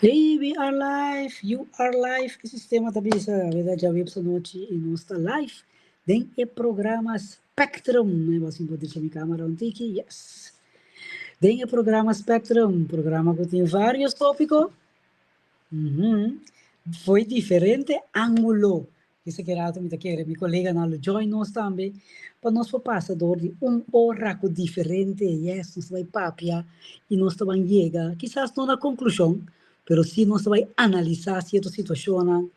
Hey, we are live, you are live. E sistema ta bisa, weda djaweps anochi i nos ta live den e programa Spectrum. Mi bo sin por dicha mi camera un tiki, yes. Den e programa Spectrum, programa ku tin varios tópiko, foi diferente ángulo. Esaki rato mi ta kere mi koleganan lo join nos tambe pa nos por pasa dor di un ora ku diferente, yes, nos ta bai papia i nos ta ban yega kisas no na konklushon, pero si nos ta bai analisá sierto situashonnan.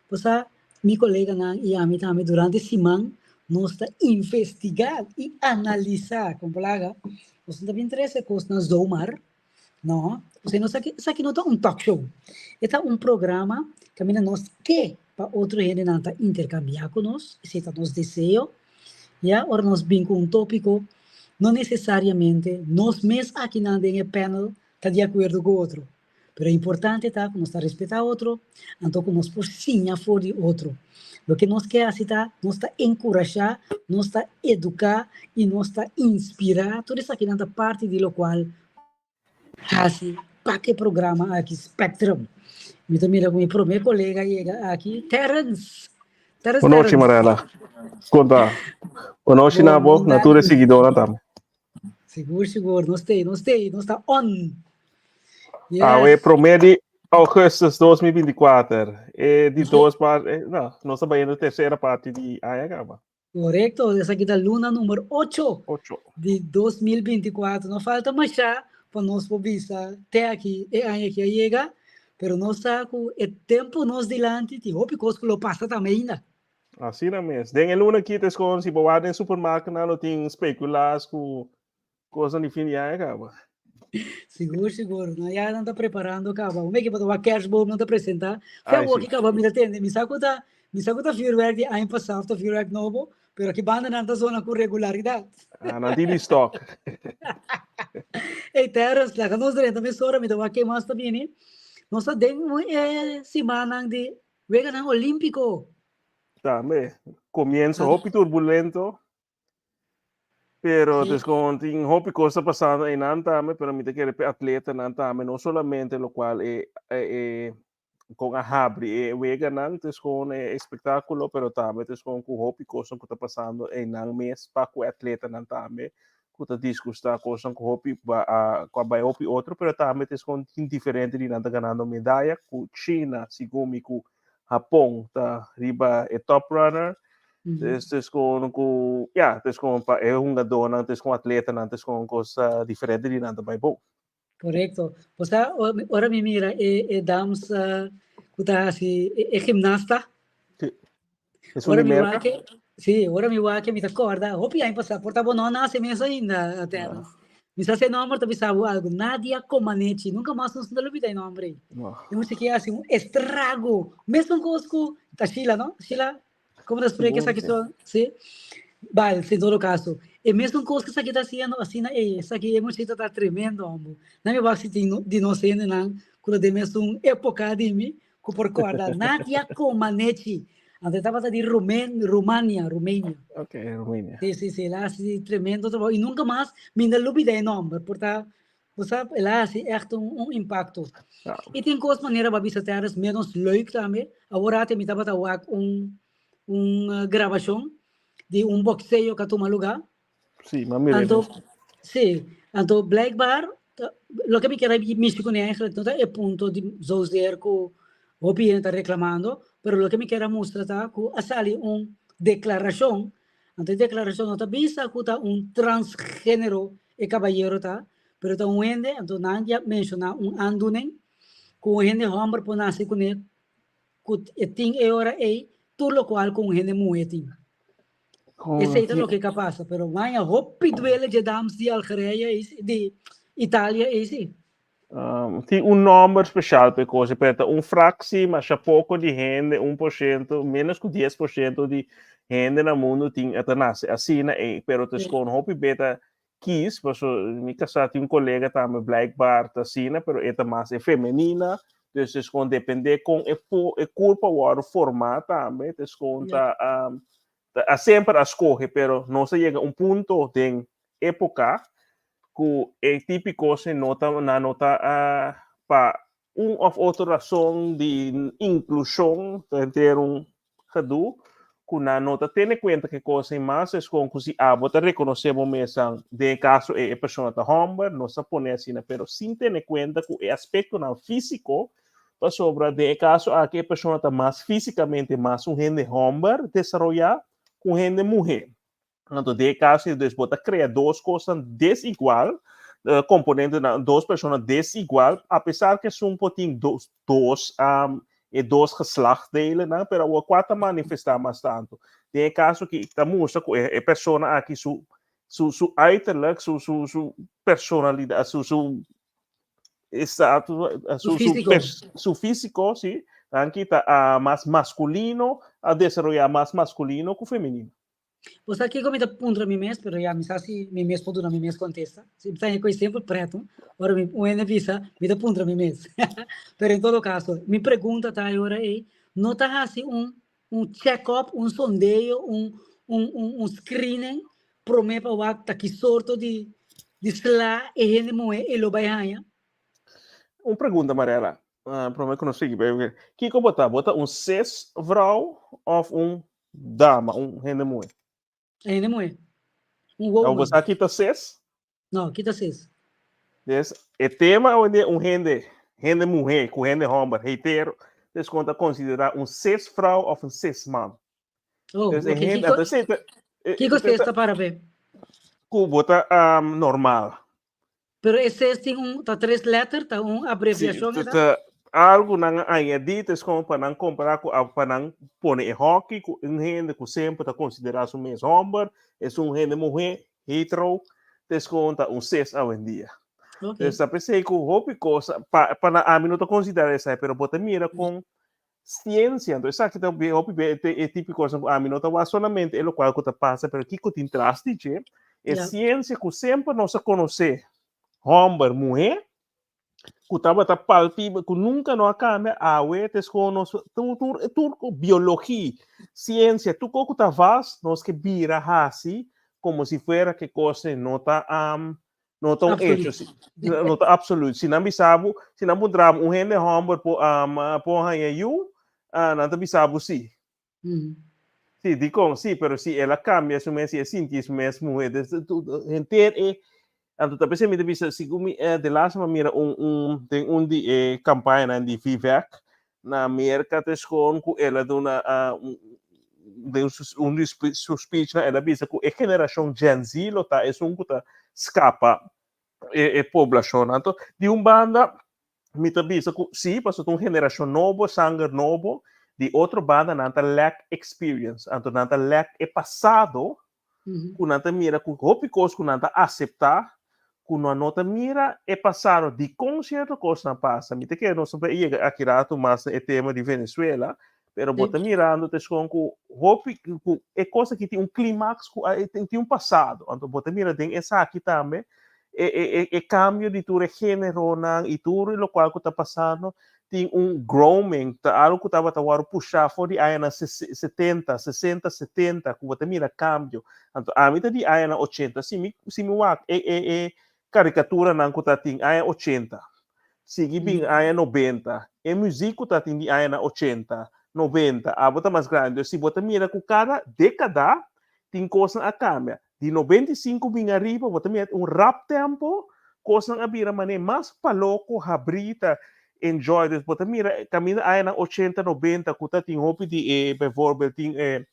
Pasá mi koleganan i ami tambe durante siman nos ta investigá i analisá, kon palaga, nos no ta bin trese kosnan zomaar. No, pasobra nos aki, esaki no ta un talk show. E ta un programa kaminda nos ke pa otro hendenan ta interkambiá ku nos, esei ta nos deseo. Ya, ora nos bin ku un tópiko, no nesesariamente nos mes akinan den e panel ta di akuerdo ku otro. Pero e importante ta ku nos ta respetá otro, anto ku nos por siña for di otro. Loke nos ke hasi ta, nos ta enkurashá, nos ta eduká i nos ta inspirá. Tur esakinan ta parti di lokual hasi pa ku e programa aki Spectrum. Mi ta mira ku mi promé kolega yega aki, Terence. Terence, Bon nochi, Terence. Marella. Kon ta? Bon nochi na Bon, bo, bon na tur e tardi. siguidónan tambe. Sigur, sigur. Nos t'ei, nos t'ei, nos ta on. Awe Yes. promé di augustus 2024. E di dos par, eh, no, nos ta bayendo tercera parti di aña kaba. Korekto, esaki ta luna number 8 8. di 2024. No falta mashá pa nos por bisa te aki e aña aki a yega, pero nos sa ku e tempu nos dilanti tin hopi kos ku lo pasa tambe ainda. Asina mes. Den e luna aki ta eskon si bo wak den supermarktnan lo tin speculaas ku kosnan di fin di aña kaba. Sigur, sigur. No, ya nan ta preparando kaba. Un meki pa ta wak kerstboom nan ta presenta. Fe Ai, awor si. ki kaba mi ta tende. Mi sa ku ta, mi sa ku ta vuurwerk di aña pasá of ta vuurwerk nobo, pero aki banda nan ta zona ku regularidat. Ah, nan tin di stock. Ey, Terence, laga nos drenta mesora, mi ta wak ke mas ta bini. Nos ta den un e simannan di Weganan Olímpiko. Tambe, comienzo hopi turbulento, pero sí. Con tin hopi cosa pasando einan tambe, pero mi te kere pe atletanan tambe, no solamente lo cual e, e, e con a habri e weganan, tes con e espectáculo, pero tambe tes con ku hopi cosa ku ta pasando einan mes pa ku atletanan tambe, ku ta disgustá kosnan ku hopi ba a ku a bai hopi otro, pero tambe ta eskon tin diferente di nan ta ganando medaya ku China segun mi ku Hapon ta riba e top runner. Dus ta eskon ku ya ta eskon pa e hungadónan ta eskon atletanan ta eskon kos diferente di nan ta bai bon. Korekto. Bo sa ora mi mira e e dams ku ta hasi e gimnasta. Sí. Esun Ora di mi Merka? wak, sí, ora mi wak mi ta kòrda, hopi aña pasá, por ta bo no nase mes ainda, Terence. Mi sa si e nòmber ta bisa bo algu, Nadia Comaneci, nunka mas nos no ta lubida e nòmber ei. No. E mucha ke hasi un estrago, mesun kos ku ta Sheila, no? Sheila, komo ta spreek Sigur, esaki sí. so? Sí. Bal, si en todo kaso. E mesun kos ku esaki ta hasiendo asina ei, esaki e muchita ta tremendo, hombo. Nan mi wak si tin di nos hendenan ku ta den mesun époka di mi, Ku por kòrda Nadia Comaneci. Anto e tabata di Rumen, Rumania, Rumenia. Ok, Rumenia. Sí, sí, sí, el a hasi tremendo trabou i nunka mas mi no lubida e nòmber, por ta, bo sa, el a hasi ègt un, un impakto. Ja. I tin kos manera bo a bisa Terrence menos leuk tambe. Awor ate mi tabata wak un, un grabashon di un bokseo ku a tuma lugá. Sí, m'a mira Anto, sí, anto blijkbaar, loke mi kier a mishi kuné eigenlijk no ta e punto di zozeer ku hopi hende ta reklamando, pero loke mi kier a mustra ta ku a sali un deklarashon, anto e deklarashon no ta bisa ku ta un transgenero e kabayero ta, pero ta un hende, anto nan ya menshoná un aandoening ku un hende hòmber por nase kuné ku e tin e ora ei tur lokual ku un hende muhé tin. Esei ta loke ka pasa, pero maña hopi duele dje dams di Algeria ei si, di Italia ei si. Tin un nomber special pa e cosa, pero ta un fractie, masha poco di hende, 1%, menos cu 10% di hende na mundo tin, ta nace asina ei, pero ta scon hopi beta kies, paso mi casá tin un colega tambe blijkbaar ta asina, pero e ta mas e femenina, dus es gewoon depende con e fo e curpa wordo formá tambe, ta es gewoon ta ta a semper a scoge, pero nos a yega un punto den epoca cu e tipico se no ta nan no ta pa. Un òf otro rason di inklushon ta henter un gedoe ku nan no ta tene kuenta ku e kos ei mas es kon ku si abo ta rekonosé bo mesan den e kaso ei e persona ta hòmber nos ta pone asina pero sin tene kuenta ku e aspektonan físiko pasobra den e kaso aki e persona ta mas físikamente mas un hende hòmber desaroyá ku un hende muhé. Anto den e caso ei dus bo ta crea dos cosnan desigual, componentenan, dos persona desigual, a pesar cu esun por tin dos, dos, e dos geslachtsdelennan, pero awor cua ta manifesta mas tanto? Den e caso aki ta mustra cu e persona aki su, su, su uiterlijk, su, su, su personalidad, su, su estatus, Su su, su, físico. su físico, sí, anki ta mas masculino, a desaroya mas masculino cu femenino. Bo sa kiko mi ta puntra mi mes, pero ya mi sa si mi mes por duna mi mes kontesta. Si mi ta haña kos semper pretu, ora mi un hende bisa, mi ta puntra mi mes. Pero en todo kaso, mi pregunta ta e ora ei, no ta hasi un un check-up, un sondeo, un un un un screening promé pa wak ta ki sorto di di sla e hende muhé ei lo bai haña? Un pregunta, Mariela, promé ku nos sigui. Kiko bo ta? Bo ta un cis vrouw òf un Dama, un hende muhé. Un hende muhé. Un woman. Bo sa kita cis? No, kita cis. Des, e tema awendia un hende, hende muhé ku hende hòmber, hetero, des kon ta konsiderá un cis vrou òf un cis man. Oh, Des, e oké. hende, Kiko, anto esei ta, e, kiko e ta, cis ta para p'e? ku bo ta normal. Pero e ses tin un, ta tres letter, ta un Sí, abreviashon e ta? ta algu nan a añadí, ta es komo pa nan kompará ku pa nan pone e hòki ku un hende ku semper ta konsiderá su mes hòmber, es un hende muhé, hetero, ta es komo ta un ses awendia. Ok. Entonces ta p'esei ku hopi kos, pa pa nan ami no ta konsiderá esei, pero bo ta mira kon siensia, anto esaki ta hopi be e típiko kosnan ku ami no ta wak solamente e lokual ku ta pasa, pero kiko tin tras di dje, e siensia ku semper nos a konosé, hòmber, muhé, ku tabata palpibel, ku nunka no a kambia, awe ta eskoho nos tur tur tur biologi, siensia, tur kos ku ta vast, nos ke bira hasi komo si fuera ke kos no ta No ta un hecho, si, no ta absoluut. Si nan bisa bo, si nan puntra bo un hende homber por um, por haña yu, uh, nan ta bisa bo sí. Sí, dikon? Sí, pero si el a cambia su mes, si e sinti su mes muher, des, tu, henter e, anto ta p'esei mi ta bisa, sigun mi, eh, de laatste mi a mira un, un, den un di e campañanan di VVAC na Merca ta escon cu el a duna uh, un, den su, un di su speechnan el a bisa cu e generacion Gen Z lo ta esun cu ta scapa e, e poblacion. Anto, di un banda mi ta bisa cu si, pasobra ta un generacion nobo, sanger nobo, di otro banda nan ta lack experience, anto nan ta lack e pasado ku nan ta mira ku hopi kos ku nan ta aseptá ku nan no ta mira e pasado dikon sierto kosnan pasa. Mi ta kere nos a yega aki rato mas na e tema di Venezuela, pero bo ta mirando ta eskon ku hopi ku e kos aki tin un klimaks ku tin un pasado. Anto bo ta mira den esaki tambe e e e kambio di tur e generonan i tur lokual ku ta pasando tin un grooming, ta algo ku tabata wòrdu pushá for di añanan 70, 60, 70, ku bo ta mira kambio. Anto ami ta di añanan 80, si mi si mi wak e e e karikaturanan ku ta tin aña 80, sigui bin aña 90, e muzik ku ta tin di añanan 80, 90, abo ta mas grandi, si bo ta mira ku kada dékada tin kosnan a kambia. Di 95 bin ariba bo ta mira un rap tempo, kosnan a bira manera mas paloko, habrí, ta enjoy. Dus bo ta mira kaminda añanan 80, 90 ku ta tin hopi di e bijvoorbeeld tin e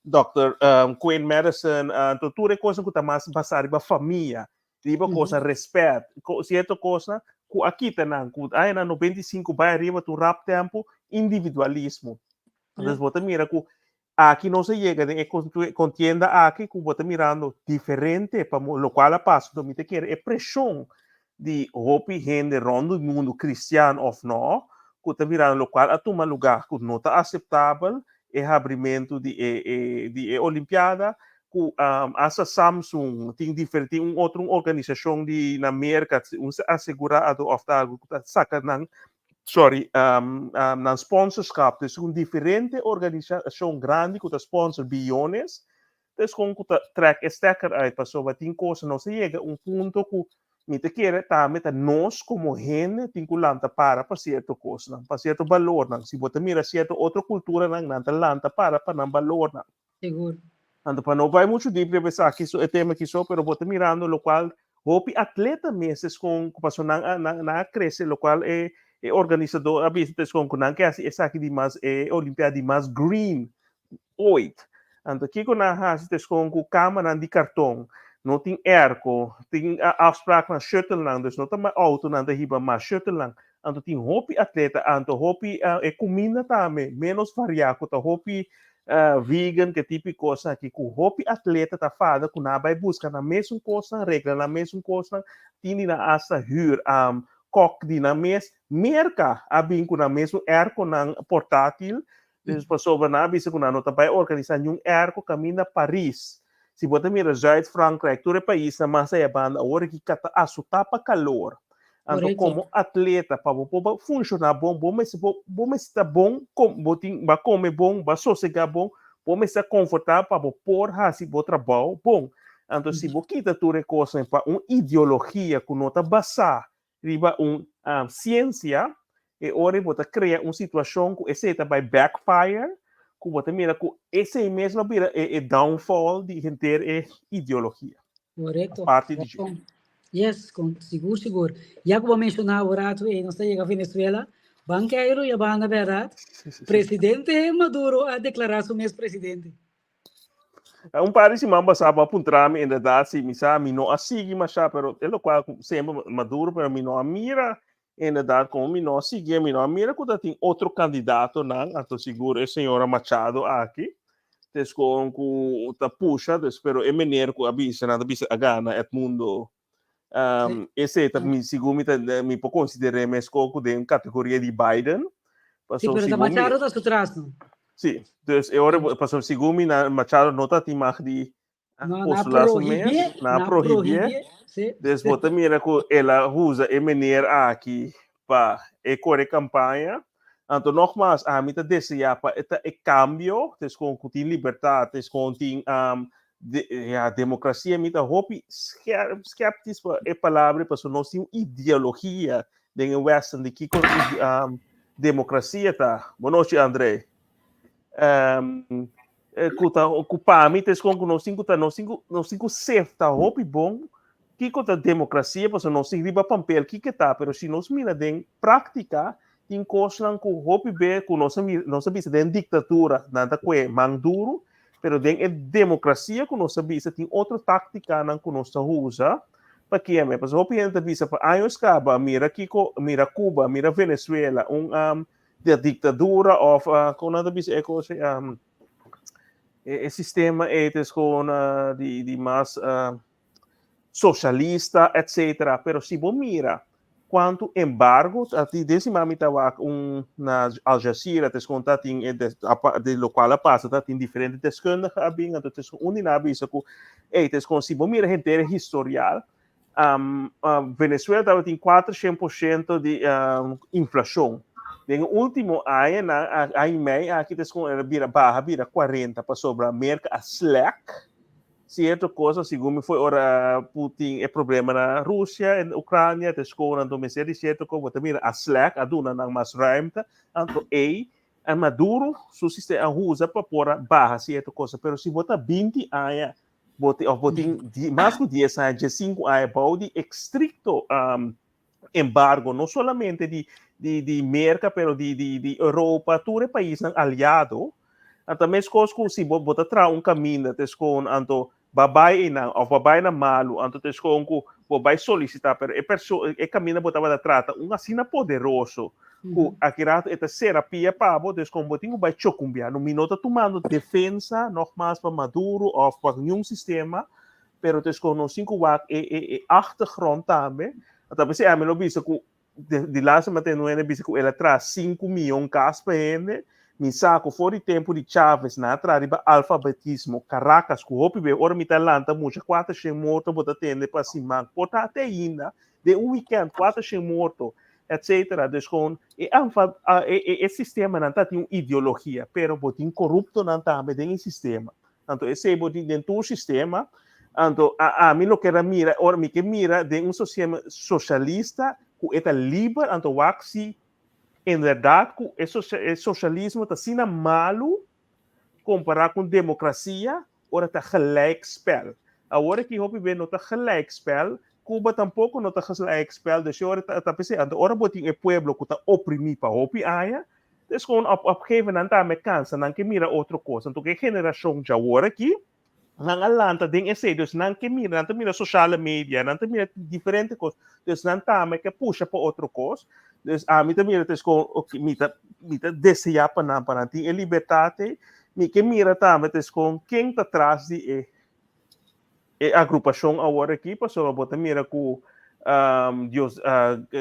Dòkter Quinn Madison, anto tur e kosnan ku ta mas basá riba famia, riba kosnan respèt, sierto kosnan ku a kita nan, ku añanan 95 bai ariba ta un rap tempo individualismo. Dus bo ta mira ku Aki nos a yega den e contienda aki cu bo ta mirando diferente pa locual a pasa. Enton mi ta kere e presion di hopi hende rond di mundo, cristian of no, cu ta mirando locual a tuma lugar cu no ta aceptabel, e habrimento di e di e Olimpiada, cu hasta Samsung tin diferente, tin un otro un organisacion di na Merca, un asegurado of ta algo cu ta saca nan sorry, nan sponsorschap, dus un diferente organisacion grandi cu ta sponsor biyones, dus con cu ta trek e stekker uit, pasobra tin cosa, nos a yega un punto cu Mi ta kere tambe ta nos komo hende tin ku lanta para pa sierto kosnan, pa sierto balornan. Si bo ta mira sierto otro kulturanan, nan ta lanta para pa nan balornan. Sigur. Anto pa no bai muchu dip riba esaki so e tema aki so, pero bo ta mirando lokual hopi atleta mes eskon ku pasobra nan a nan nan a krese lokual e e organisadó a bisa ta eskon ku nan ke hasi esaki di mas e olimpiada di mas green ooit. Anto kiko nan a hasi ta eskon ku kamanan di karton, no tin airco, tin afspraaknan shuttlenan, dus no ta mas outonan ta hiba mas shuttlenan. Anto tin hopi atleta, anto hopi e kuminda tambe ménos variá ku ta hopi vegan ke tipo di kosnan aki ku hopi atleta ta fada ku nan a bai buska nan mesun kosnan, regla nan mesun kosnan, tin di nan asta hür kòk di nan mes. Merka a bin ku nan mesun airconan portátil, dus pasobra nan a bisa ku nan no ta bai organisá niun airco kaminda Paris. Si bo ta mira Zuid-Frankrijk, tur e paisnan mas aya banda awor aki ka ta asotá pa kalor. Anto komo atleta pa bo por funshoná bon, bo mester bo bo mester ta bon kom bo tin bo a kome bon, bo a sosegá bon, bo mester ta konfortabel pa bo por hasi bo trabou bon. Anto si bo kita tur e kosnan pa un ideologia ku no ta basá riba un siensia, e ora ei bo ta krea un situashon ku esei ta bai backfire, ku bo ta mira ku esei mes lo bira e e downfall di henter e ideologia. Korekto. Aparte di dje. Yes, con, sigur, sigur. Ya ku bo menshoná un ratu ei, nos ta yega Venezuela. Ban keiru ya banda, bèrdat? Presidente Maduro a deklará su mes presidente. Un par di siman pasá bo a puntra mi, inderdat, si mi sa, mi no a sigui mashá, pero e lokual ku semper Maduro, pero mi no a mira, inderdat, komo mi no a siguié, mi no a mira ku ta tin otro kandidatonan, anto sigur e señora Machado aki, Descon cu ta pusha, dus, pero e meneer cu a bisa, nan ta bisa a gana Edmundo. Ese ta mi, segun mi ta, mi por consider'é mesco cu den categoria di Biden. Sí, pero ta Machado ta su tras, no? Sí, dus e ora, pasobra segun mi na Machado no ta tin mag di No, na postulá su mes, prohibié, na na prohibié. prohibié, sí. Dus bo ta mira ku el a usa e meneer aki pa e kore kampaña. Anto nogmaals, ami ta deseá pa e ta e kambio, tes kon ku tin libertat, tes kon tin um, de, ja, demokrasia, mi ta hopi skerp, skeptis pa e palabra, pasobra nos tin un ideologia den e Westen di kiko um, demokrasia ta. Bon nochi, André. Um, ku ta ku pa mi ta eskon ku nos tin ku ta nos tin ku nos tin ku sefta hopi bon kiko ta demokrasia pasobra nos tin riba pampel kiko ta pero si nos mira den práktika tin kosnan ku hopi be ku nos a nos a bisa den diktatura nan ta kue man duru pero den e demokrasia ku nos a bisa tin otro táktikanan ku nos ta usa pa kieme pasobra hopi hende ta bisa pa años kaba mira kiko mira Cuba mira Venezuela un de dictadura of uh, con nan ta bisa e cosa e, e sistema e es con uh, di, di mas uh, socialista etc. Pero si bo mira cuanto embargo ti desi mami tawak un na Al Jazeera te con ta tin e de, de lo cual a pasa ta tin diferente deskundige a bin anto tes un di na bisa ku ey tes con si bo mira henter historial Venezuela tabatin 400% di inflacion. Den e ultimo añanan, aña y mei aki ta escon el a bira baha bira 40 pasobra Merca a slack cierto cosa, segun mi foi ora Putin e problema na Rusia en Ucrania ta escon anto mester di cierto cosa bo ta mira a slack a duna nan mas ruimte anto ey a Maduro su sistema a usa pa por a baha cierto cosa pero si bo ta 20 aña Bo tin, of bo tin di, mas ku 10 aña, 15 aña bou di estricto um, embargo, no solamente di, di, di Merca, pero di, di, di Europa, tur e paisnan aliado. Anto meskos ku si bo, bo ta traha un kaminda te skon, anto ba bai einan, of ba bai na malu, anto te skon ku bo bai solisitá, pero e perso, e kaminda bo tabata trata un asina poderoso, ku aki rato e ta sera pia pa bo, dus kon bo tin ku bai chokumbia. No, mi no ta tumando defensa nogmaals pa Maduro of pa niun sistema, pero dus kon nos tin ku wak e e e achtergrond tambe. Anto a pesey ami lo bisa ku de di laatste mate no hende bisa ku el a traha sinku miyon kas pa hende, mi sa ku for di tempu di Chavez nan a traha riba alfabetismo, Caracas ku hopi be ora mi ta lanta mucha kuater shen morto bo ta tende pa siman, por ta te ainda den un weekend 400 morto etcetera. Dus gewoon e anfa e e e sistemanan ta tin un ideologia, pero bo tin corruptonan tambe den e sistema. Anto esei bo tin den tur sistema. Anto a ami lo ker a mira, ora mi ke mira den un sistema socialista ku e ta liber, anto wak si en berdad ku e e socialismo ta asina malu kompará ku un demokrasia ora ta gelijk spel. Awor aki hopi be no ta gelijk spel, Cuba tampoko no ta gelijk spel, dus ora ta ta p'esei. Anto ora bo tin e pueblo ku ta oprimí pa hopi aña, dus gewoon op op gegeven nan tambe kansa, nan ke mira otro kos. Anto ku e generashon djawor aki, nan a lanta den esei, dus nan ke mira, nan ta mira sociale media, nan ta mira diferente kos, dus nan tambe ke pusha pa otro kos. Dus ami ta mira tes kon, ok, mi ta mi ta deseá pa nan, pa nan tin e libertat ei. Mi ke mira tambe tes kon ken ta tras di e e agrupashon awor aki, pasobra bo ta mira ku Dios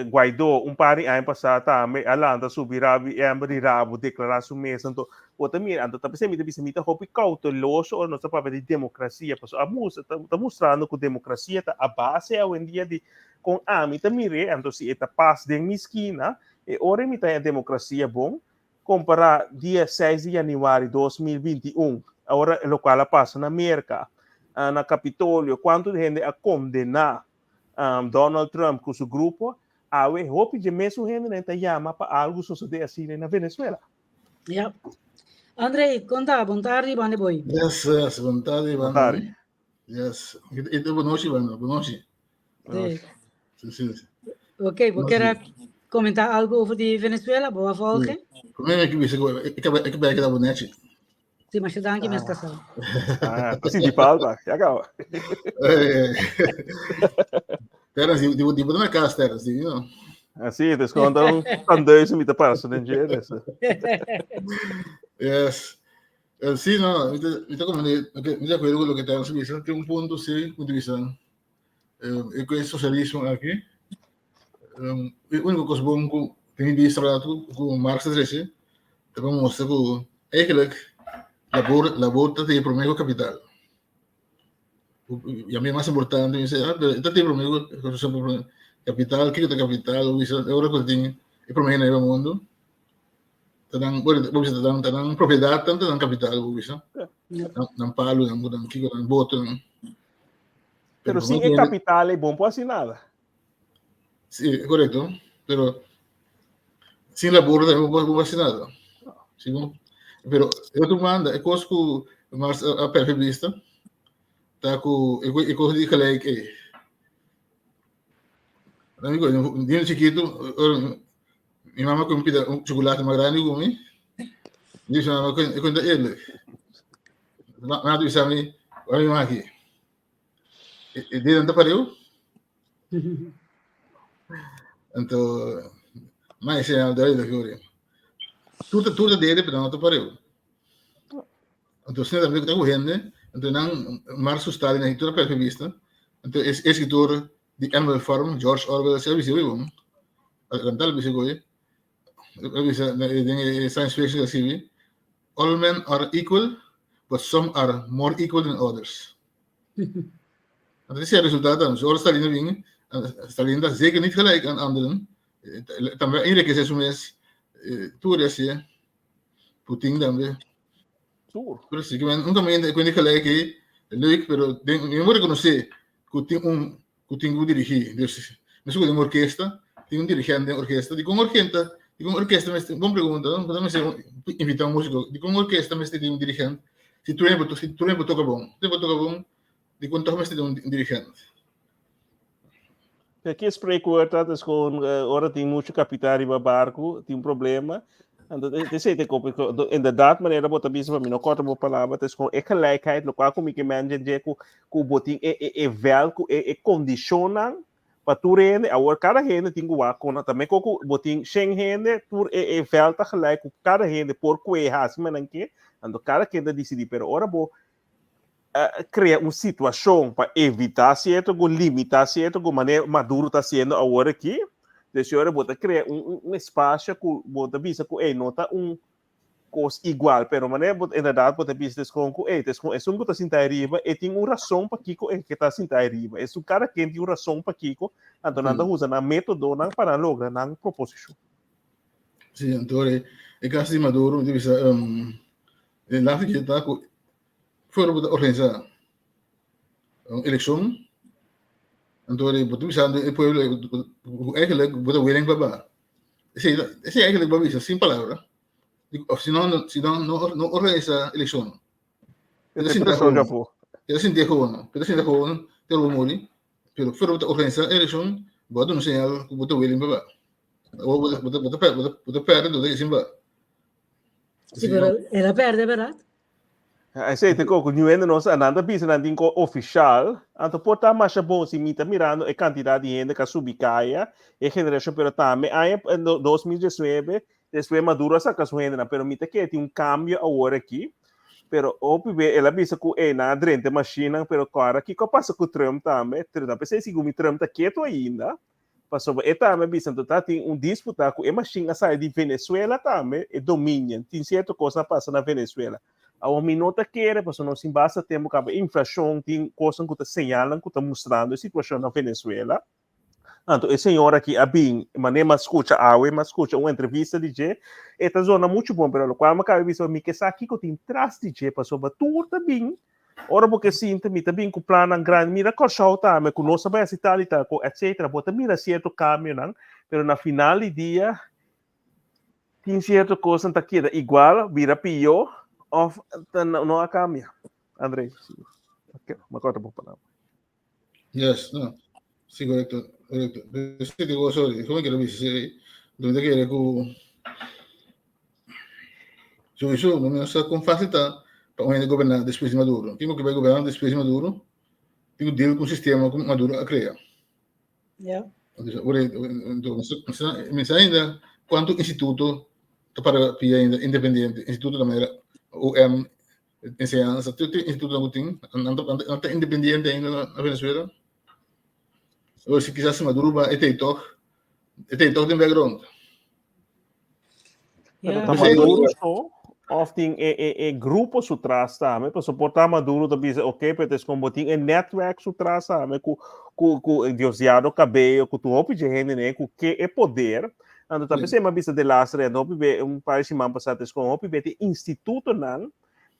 Guaidó un par di aña pasá tambe a lanta subi rabi ember di rabo deklará su mes. Anto bo ta mira, anto ta p'esei mi ta bisa mi ta hopi kouteloso ora nos ta papia di demokrasia, pasobra a mustra ta mustrando ku demokrasia ta a base awendia di kon ami ta mir'é, anto si e ta pas den mi skina, e ora mi ta haña demokrasia bon, Kompará dia seis di yanüari 2021, ora lokual a pasa na Merka, na Kapitolio, kuantu hende a kondená Donald Trump ku su grupo, awe hopi dje mesun hendenan ta yama pa algu sosodé asina na Venezuela. Ja. André, kon ta? Bon tardi, bande boy. Yes, yes, bon tardi, Bon tardi. Yes. E bon nochi, banda. Bon nochi. Sí. Sí, sí. Ok, bo quer comentar algo over di Venezuela? Bo a volgen? Come ik wist ik ik heb ik heb eigenlijk dat netje. Sí, maar dank je, mes casado. Ah, sinti falta. Ya acaba. Terence, die die die moet naar kaas, Terence, die, you know. Así, het is gewoon dan tandeuze met de passen en jeres. Yes. Sí, no, mi ta, mi ta como mi ta acuerdo con lo que Terence bisa. Tin un punto, sí, punto bisa. E ku e socialismo aki. E único kos bon ku tin vista rato ku Marx a trese, ta pa mostra ku eigenlijk labor, labor ta tin promé ku kapital. Y a mi mas importante, mi dice, ah, pero ta tin promé ku kapital, kiko ta kapital? Bisa, ora ku tin e promé hende riba mundu, ta nan, bueno, bo bisa ta nan, ta nan propiedat, ta nan kapital, bo bisa. Nan, nan palu, nan, nan kiko, nan boto, nan. Pero sin e capital e bon por haci nada. Sí, correcto. Pero sin labor también no por haci nada. Sí, bon. Pero e otro banda, e kos ku Mars a perfe vista, ta ku e kos di gelijk e. Amigo, dien chiquito, mi mama ku mi pida un chocolate mas grande ku mi. Dice mama, e cuenta eerlijk. Mama bisa mi, ora mi maki. E dedo ta pareu. Anto, ma ese é duidelijk hoor. Tur tur dede, pero no ta pareu. Anto, sino tambe ku hende, anto nan Marx Stalin na tur per vista. Anto es escritor di Animal Farm, George Orwell, se bisa bon. Rantal bisa goe. Bisa den science fiction escribi. All men are equal, but some are more equal than others. Dat is het resultaat dan. Zoals Stalin bin, Stalin dat zeker niet gelijk aan anderen. Tambe enriquecer su mes, tur ese, Putin tambe. Tur. Pero sí, men, nunca me ik niet gelijk, eh, leuk, pero den, je moet reconocer que tin un ku tin ku dirigí. Dus, mesku den orkesta, tin un dirigente den orkesta. Dikon orkenta, dikon orkesta mester, bon pregunta, no? Bo mester invitá un músiko. Dikon orkesta mester tin un dirigente? Si tur hende si tur hende por toka bon, tur hende por toka bon, dikon tòg mester tin un dirigente? Kijk, e spreekwoord dat is gewoon, ora tin mucho kapitaal riba barku, tin problema. En dat is het ik op. Inderdaad, manera bo ta bisa, pa mi no korta bo palabra, het is gewoon e gelijkheid, lokual ku mi ke men dje ku ku bo tin e e e veld ku e e kondishonnan pa tur hende. Awor kada hende tin ku wak kon tambe ko ku bo tin shen hende, tur e e veld ta gelijk ku kada hende por kue hasi men nan ke, anto kada ken ta disidí. Pero ora bo krea un situashon pa evitá sierto ku limitá sierto ku manera Maduro ta hasiendo awor aki, dus ora bo ta krea un un espasio ku bo ta bisa ku ey no ta un kos igual, pero manera bo inderdaad bo ta bisa des kon ku ey des kon esun ku ta sinta ariba e tin un rason pakiko e ke ta sinta ariba, esun kada ken tin un rason pakiko, anto nan ta usa nan metodonan pa nan logra nan proposishon. Sí, anto e kas di Maduro mi ta bisa e laatste keer ta ku Fuera bo ta organisa. Un elekshon, anto bo ta bisando e pueblo ku eigenlijk bo ta willing pa ba. Esei esei eigenlijk bo a bisa sin palabra. Of si no si no no organisa elekshon. Keda sinta gewoon. Keda sinta gewoon. Keda sinta gewoon te bo muri. Pero fuera bo ta organisa elekshon, bo a duna señal ku bo ta willing pa ba. Bo bo ta bo ta bo ta perde dor di sin ba. Si, pero el a perde, verdad? Esei te koko niun hende no sa, nan ta bisa nan tin ko ofishal, anto por ta masha bon si mi ta mirando e kantidat di hende ku a subi kaya, e generashon, pero tambe aña 2019 despues Maduro a saka su hendenan, pero mi ta kere tin un kambio awor aki, pero hopi be el a bisa ku ey nan a drenta e mashinnan, pero kòrda kiko a pasa ku Trump tambe, ta p'esei segun mi Trump ta ketu ainda, Pasobra e tambe a bisa anto ta tin un disputa ku e mashin a sali di Venezuela tambe, e Dominion. Tin sierto kosnan a pasa na Venezuela. Awor mi no ta kere pasobra nos tin basta tempu kaba e inflashon, tin kosnan ku ta señalnan ku ta mustrando e situashon na Venezuela. Anto e señor aki a bin, manera mi a skucha awe, mi a skucha un entrevista di dje, e ta zona muchu bon, pero lokual mi a kaba di bisa mi ke sa kiko tin tras di dje pasobra tur ta bin Ora bo ke sinta, mi ta bin ku plannan grandi. Mira Kòrsou tambe, ku nos a bai hasi tal i tal ko, etcetera. Bo ta mira sierto kambionan, pero na final di dia tin sierto kosnan ta keda igual, bira pió òf ta no a kambia. André, si, mi a kòrta bo palabra. Yes, no. Sí, correcto, correcto. Sí, digo, sorry, como que lo dices, sí, donde quiere ku sowieso no sa kon fácil ta pa un hende gobernar después de Maduro. Tin que vai gobernar después de Maduro, tin que deal com o sistema que Maduro a crea. Yeah. Entonces, me ainda quanto instituto ta para pia ainda independiente, instituto da manera UM Enseñansa, tur tur institutonan ku tin, nan ta nan ta independiente ainda na na Venezuela. Awor si kisas Maduro ba e t'ei tòg, e t'ei tòg den background. Pero Ja. ta Maduro so of tin e e e grupo su tras tambe, pasobra por ta Maduro ta bisa ok, pero es como tin e netwerk su tras tambe ku ku ku Diosdado Cabello, ku tur hopi dje hende ne ku ke e poder. Anto ta p'esei mi a bisa de laatste ret, hopi be un par di siman pasá ta eskon hopi be tin institutonan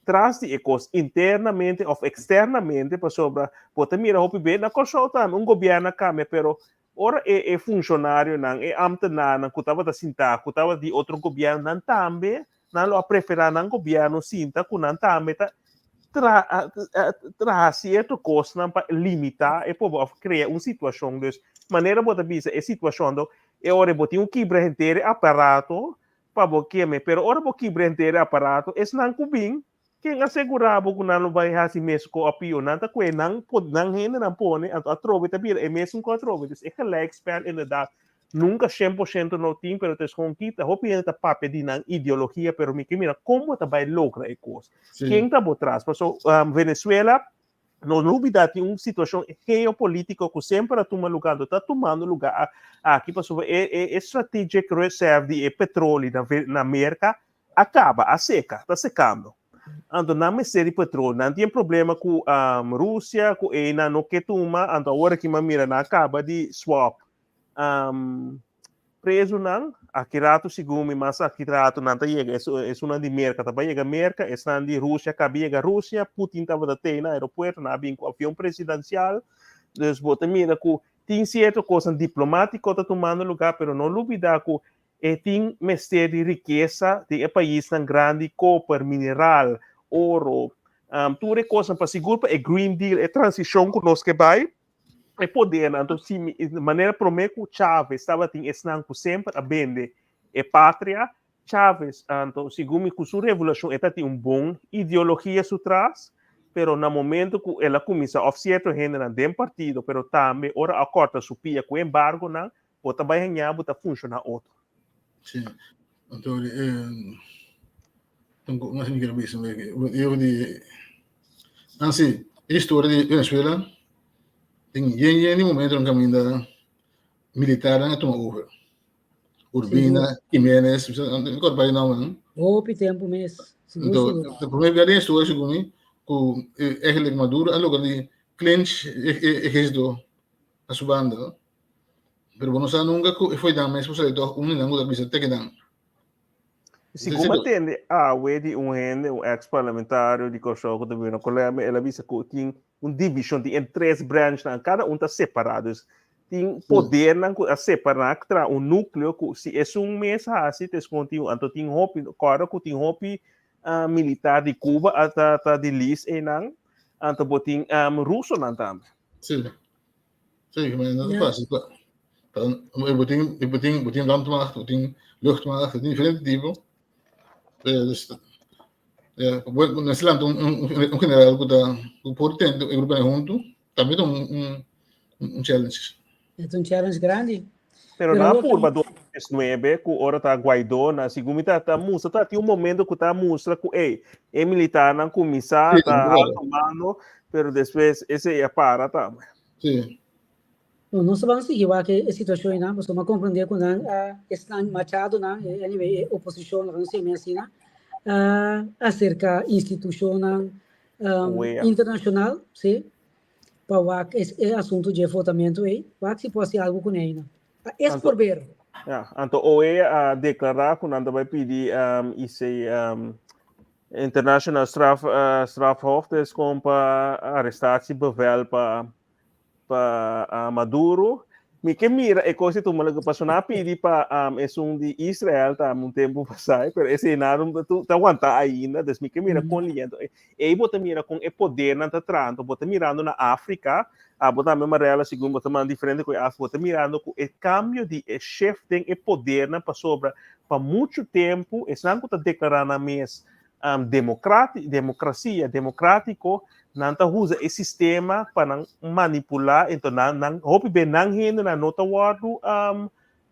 tras di e kos internamente òf eksternamente pasobra bo ta mira hopi be na Kòrsou tambe un gobièrnu a kambia pero ora e e funshonarionan e ámtenarnan ku tabata sintá ku tabata di otro gobièrnu nan tambe nan lo a preferá nan gobièrnu sinta ku nan tambe ta tra traha sierto kosnan pa limitá e pobo òf krea un situashon dus manera bo ta bisa e situashon do E ora bo tin ku kibra henter e aparato pa bo keme, pero ora bo kibra henter e aparato, esnan ku bin, ken a segurá bo ku nan lo bai hasi mes ku a pio? Nan ta kue nan nan hendenan pone, anto atrobe ta bira e mesun ku atrobe. Dus e gelijkspel inderdaad nunka shen por shento no tin, pero ta escon kita. Hopi hende ta papia di nan ideologia, pero mi ke mira kon bo ta bai logra e kos. Ken ta bo tras? Paso Venezuela Nos no olbida tin un situacion geopolítico cu semper a tuma lugar, anto ta tumando lugar aki pasobra e, e, e strategic reserve di e petroli na, na Merca a caba, a seca, ta secando. Anto nan mester di petroli, nan tin problema cu um, Rusia, cu einan no ke tuma, anto awor aki m'a mira nan a caba di swap um, prezunan, aki ratu segun mi mas aki ratu nan ta yega, esunnan di Merka ta bai yega Merka, esnan di Rusia kabi yega Rusia, Putin tabata tei na aeropuerto, nan a bin ku avion presidensial, dus bo ta mira ku tin sierto kosnan diplomatiko ta tumando lugar, pero no lubida ku e tin mester di rikesa den e paisnan grandi, koper, mineral, oro, um, tur e kosnan pa sigur pa e Green Deal, e transishon ku nos ke bai, e podernan. Anto si mi, manera promé ku Chávez tabatin esnan ku semper a bende e patria, Chávez, anto segun mi ku su revolushon e tatin un bon ideologia su tras, pero na momento ku el a kuminsá òf sierto hendenan den partido, pero tambe ora a kòrta su pia ku embargonan, bo ta bai haña bo ta funshoná otro. Sí. Anto, eh, no sé mi quiero bisa, yo di, ah sí, e historia di Venezuela, tin yen yen di momento nan caminda militarnan a tuma over. Urbina, Jiménez, mi acorda pa nombernan. Hopi tempo mes. Anto, de primer bia den historia segun mi, ku eigenlijk Maduro a logra di clinch e ejército na su banda, no? Pero bo no sa nunca cu e foi dan mes por sali toch un di nan cu ta bisa te kedan. Segun mi a tende awe di un hende, un ex parlamentario di Kòrsou ku ta biba na Colombia, el a bisa ku tin un divishon, tin e tres branchnan, kada un ta separá. Dus tin podernan ku a separá, traha un núkleo ku si esun mes hasi, ta eskon tin un. Anto tin hopi, kòrda ku tin hopi militar di Cuba a ta ta di lis einan, anto bo tin rusonan tambe. Sí. Sí, maar dat is fácil. Ik betin landmacht, ik betin luchtmacht, ik betin diferente tipo. Dus, ja, bueno, Nederland un general ku ta ku por ten e grupo huntu, tambe ta un challenge. E un challenge grandi. Pero na purba 2009 ku ora ta Guaidó na segun mi ta ta mustra ta tin un momento ku ta mustra ku ey e militarnan kuminsá ta alto mando pero despues esei a para tambe. Sí. No, nos ta ban sigui wak e situashon einan, pasobra mi a komprendé ku nan a esnan Machadonan, anyway e oposishon laga nos yama asina, a aserká institushonnan internashonal, sí, pa wak e asuntu dje votamentu ei, wak si por hasi algu kuné einan. Es por ber. Ja, anto OEA a deklará ku nan ta bai pidi IC International Straf Strafhof des kon pa arrestatiebevel pa pa Maduro. Mi ke mira e kos di tuma lugar, pasobra nan a pidi pa esun di Israel tambe un tempu pasá, pero esei nan ta wanta ainda, dus mi ke mira kon liento. Ei bo ta mira kon e podernan ta traha, anto bo ta mirando na Afrika, abo tambe Marella segun bo ta manda diferente ku e Afrika, bo ta mirando ku e kambio di e shift den e podernan pasobra pa muchu tempu esnan ku ta deklará nan mes demokrasia demokratiko nan ta usa e sistema pa nan manipulá, enton nan nan hopi be nan hendenan no ta wòrdu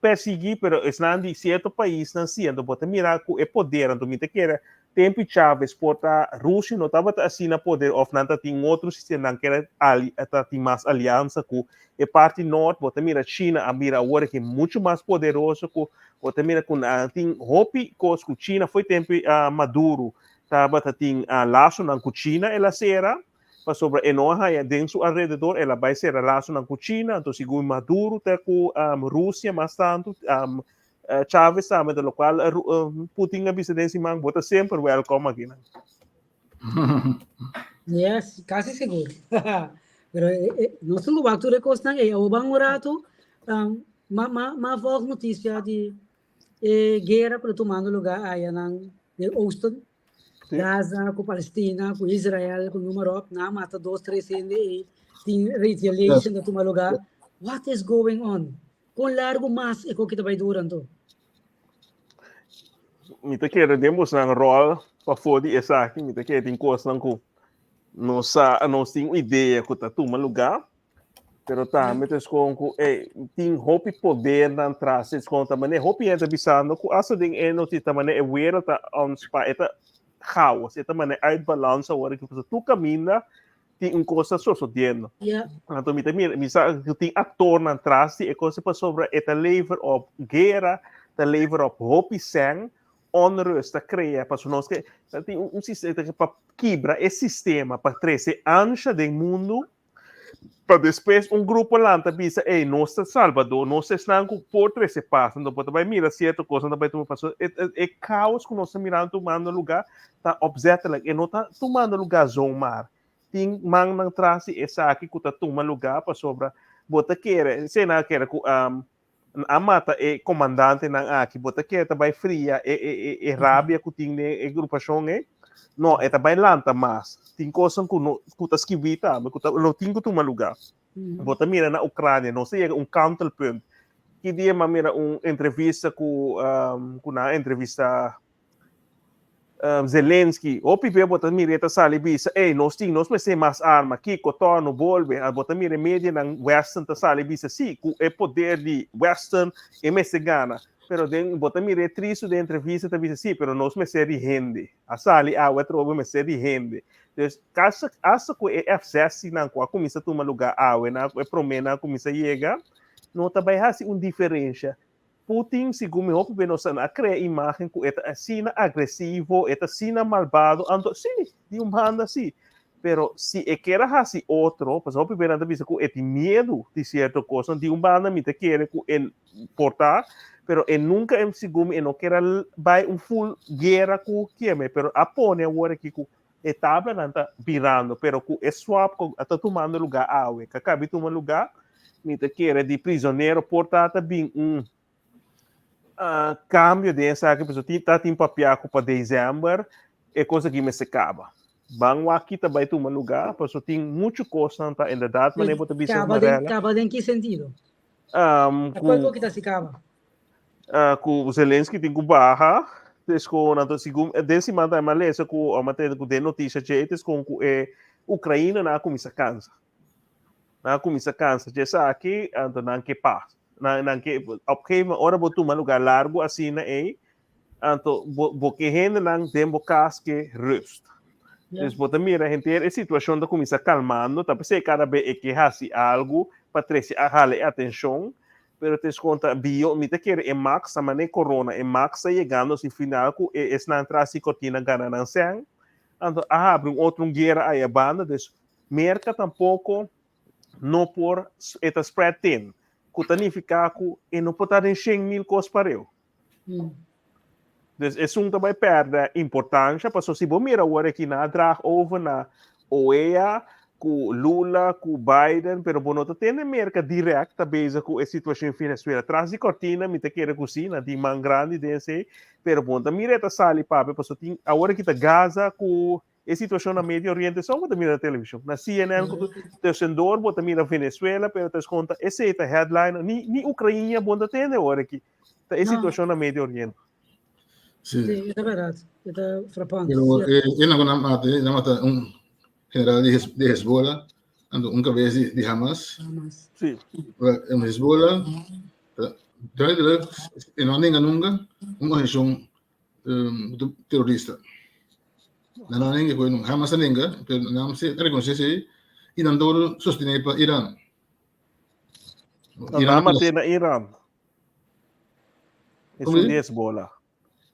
persiguí, pero esnan di sierto paisnan sí, anto bo ta mira ku e poder, anto mi ta kere tempu Chávez por ta Rusia no tabata asina poder òf nan ta tin un otro sistema, nan kere ta tin mas aliansa ku e parti nort, bo ta mira China a bira awor aki muchu mas poderoso ku bo ta mira ku nan tin hopi kos ku China foi tempu Maduro tabata tin lasonan ku China el a sera pasobra e no a haña den su alrededor el a bai sera lasonan ku China anto segun Maduro ta ku Rusia mas tantu Chavez tambe ta lokual Putin a bisa den siman bo ta semper welkom akinan. Yes, casi sigur. Pero eh, eh, nos tengo wak tur e kosnan ei. Awo ban un rato, um, ma, ma, ma volg noticia di e guerra ku ta tumando lugar ayanan den Oosten. Gaza, ku Palestina, ku Israel, ku noem maar op. Nan a mata dos, tres hende ei. Tin retaliation ta tuma lugar. What is going on? Kon largo mas e koki ta bai dura anto? Mi ta kere den bosnan ròl pafó di esaki, mi ta kere tin kosnan ku nos sa, nos tin un idea ku ta tuma lugá, pero tambe ta eskon ku ey, tin hopi podernan tras, eskon ta manera hopi hende ta bisando ku asta den e notisia ta manera e wereld ta on spa, e ta chaos, e ta manera uit balans awor aki, pasobra tur kaminda tin un kos ta sosodiendo. Anto mi ta mira, mi sa ku tin aktornan tras di e kos pasobra e ta lever op guera, ta lever op hopi sèn, onrust ta krea pasobra nos ke ta tin un sistema pa kibra e sistema, pa trese ansha den mundu, pa despues un grupo lanta bisa ey nos ta salbador, nos ta esnan ku por trese pas, anto bo ta bai mira sierto kosnan ta bai tuma pasobra e kaos ku nos ta mirando tumando luga ta opzettelijk, e no ta tumando lugá zomaar. Tin mannan tras di esaki ku ta tuma lugá pasobra bo ta kere, esei nan a kere ku a mata e komandantenan aki, bo ta kere ta bai fria e e e e rabia ku tin den e grupashon ei? No, e ta bai lanta mas. Tin kosnan ku no ku ta skibí tambe ku ta lo tin ku tuma lugá. Bo ta mira na Ucrania, nos a yega un kantelpunt. Ki dia mi a mira un entrevista ku ku nan a entrevista Zelensky, hopi be bo ta mira e ta sali bisa, ey, nos tin, nos mester mas arma, kiko, torno, bolbe, bo ta mira e medianan western ta sali bisa, si, ku e poder di western e mester gana, pero den, bo ta mira e tristu den entrevista ta bisa, si, pero nos mester di hende, a sali awe atrobe mester di hende. Dus, kasa, asta ku e F-zestinnan nan ku a kuminsa tuma lugar awe, nan, e promenan a kuminsa yega, no ta bai hasi un diferensha. Putin, segun mi hopi be nos a krea imagen ku e ta asina agresivo, e ta asina malbado, anto si, di un banda si, pero si e kier a hasi otro, pasobra hopi be nan ta bisa ku e tin miedu di sierto kosnan, di un banda mi ta kere ku e por ta, Pero e nunca em segun mi e no kier a bai un full guera cu kieme, pero a pone awor aki cu e tablanan ta birando, pero cu e swap cu ta tumando lugar awe, cu a cabi tuma lugar, mi ta kere di prisonero por ta ta bin un cambio den esaki, pasobra tin ta tin papia cu pa december e cos aki mester caba. Ban wak ki ta bai tuma lugar, pasobra tin mucho cosnan ta inderdaad manera bo ta bisa Caba den, Marella. caba den ki sentido? Um, Cu cu, ki ta si caba? Cu Zelensky tin cu baha, dus cu nan ta segun den siman tambe a lesa cu a tende cu den noticia dje es con cu e Ucraina nan a cuminsa cansa. Nan a cuminsa cansa dje esaki, anto nan ke pas. Nan nan ke op gegeven moment ora bo tuma lugar largo asina ey, anto bo bo ke hendenan den bo cas ke rust. Dus bo ta mira henter e situacion ta cuminsa calmando, ta p'esey cada be e ke haci algo pa trece a hala e atencion, pero te esconta bio, mi ta kere e Max, ta mane corona, e Max ta yegando si final cu e esnan tras di cortina gana nan cen, anto a habri un otro un guera aya banda, dus Merca tampoco no por, e ta spread thin, cu ta nifica cu e no por ta den 100.000 cos pareu. Dus esun ta bai perde importancia, paso si bo mira awor aki nan a draag over na OEA, cu Lula, cu Biden, pero bo no ta tende Merca direct ta bezig cu e situacion in Venezuela. Tras di cortina mi ta kere cu si, nan tin man grandi den esey, pero bo no ta mira e ta sali papia, paso tin awor aki ta Gaza cu e situacion na Medio Oriente so bo ta mira na television, na CNN cu tussendoor bo ta mira Venezuela, pero ta esconta esey ta headline, ni Ucrania bo no ta tende awor aki, ta e No. situacion na Medio Oriente. Sí. Sí, ta verdad. Ta frappante. Pero e nan mata, nan mata un general di Hezbollah, anto un cabeza di Hamas. Hamas. Sí. Wel, en Hezbollah, duidelijk, e no nenga nunca, un organisacion terorista. Nan no nenga koe nunca. Hamas a nenga, pero nan si reconoce si, y nan todo sostene pa Iran. Iran mate na Iran. Es Como un di? Hezbollah.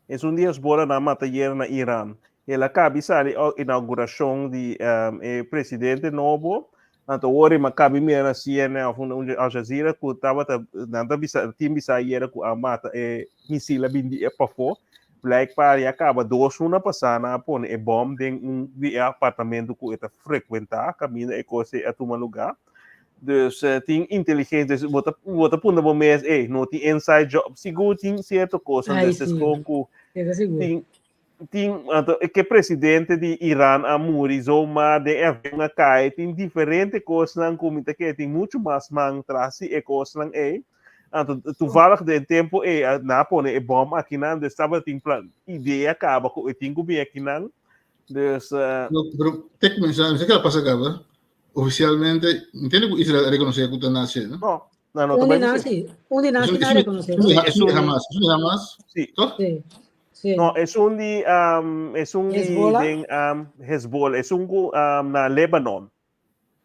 Es un di Hezbollah nan mata ayer na Iran. El a cabi sali inauguracion di e presidente nobo. Anto ora mi a cabi mira na CNN of un Al Jazeera cu tabata, nan ta bisa, tin bisa ayer cu a mata e misil a bin di e pafó. Blijkbaar ya caba 2 luna pasá nan a pone e bom den un di e apartamento cu e ta frecuenta, caminda e cos ei a tuma lugar. Dus tin inteligencia, dus bo ta puntra bo mes, ey, no tin inside job, sigur tin cierto cosnan, Ay, dus es sí. con cu Eso sigur. tin, anto, e ke presidente di Iran a muri zomaar den e avion a cay, tin diferente cosnan cu mi ta kere tin mucho mas man tras di e cosnan ey. Anto, toevallig den tempo ey, nan a pone e bom akinan, dus tabatin plan, idea caba cu e tin cu bin akinan. Dus, No, pero te comenzar, no sé qué pasa acá, oficialmente, entiende que Israel reconoce que nazi, no? No, no, no, Un di también nazi, un di nazi na reconoce. Es un, Es es un un- Hamas, es un Hamas, Sí. toch? Sí, sí. No, es un di, es un di Hezbollah? den, Hezbollah, es un ku, na Lebanon.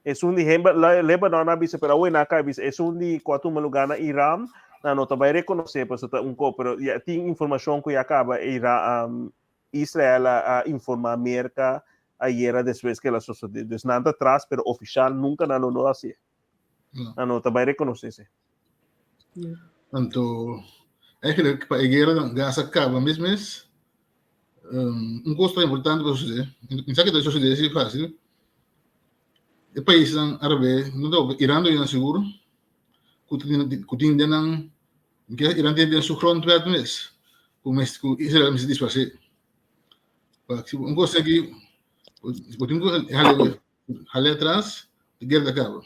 Es un di Hemba, Lebanon a bisa, pero awe na ka bisa, es un di ku a tuma lugar na Iran, na no ta bai reconoce, paso ta un ko, pero ya tin informacion ku ya kaba Iran, Israel a informa Merca ayera despues ke el a sosode. Dus nan ta tras, pero oficial nunca nan lo no hacié. No. Nan no ta bai reconoce esei. Anto, eigenlijk pa e guera na Gaza caba mes mes, un cos ta importante pa sucede. Mi sa ke ta sucede si fácil. E paisnan árabe, no ta Iran ta nan sigur, ku tin, ku tin den nan Ke Iran tin den su grondwet mes ku mes ku Israel mester dispers'é. Pa si un kos aki bo tin ku hale hale atras, e guera ta kaba.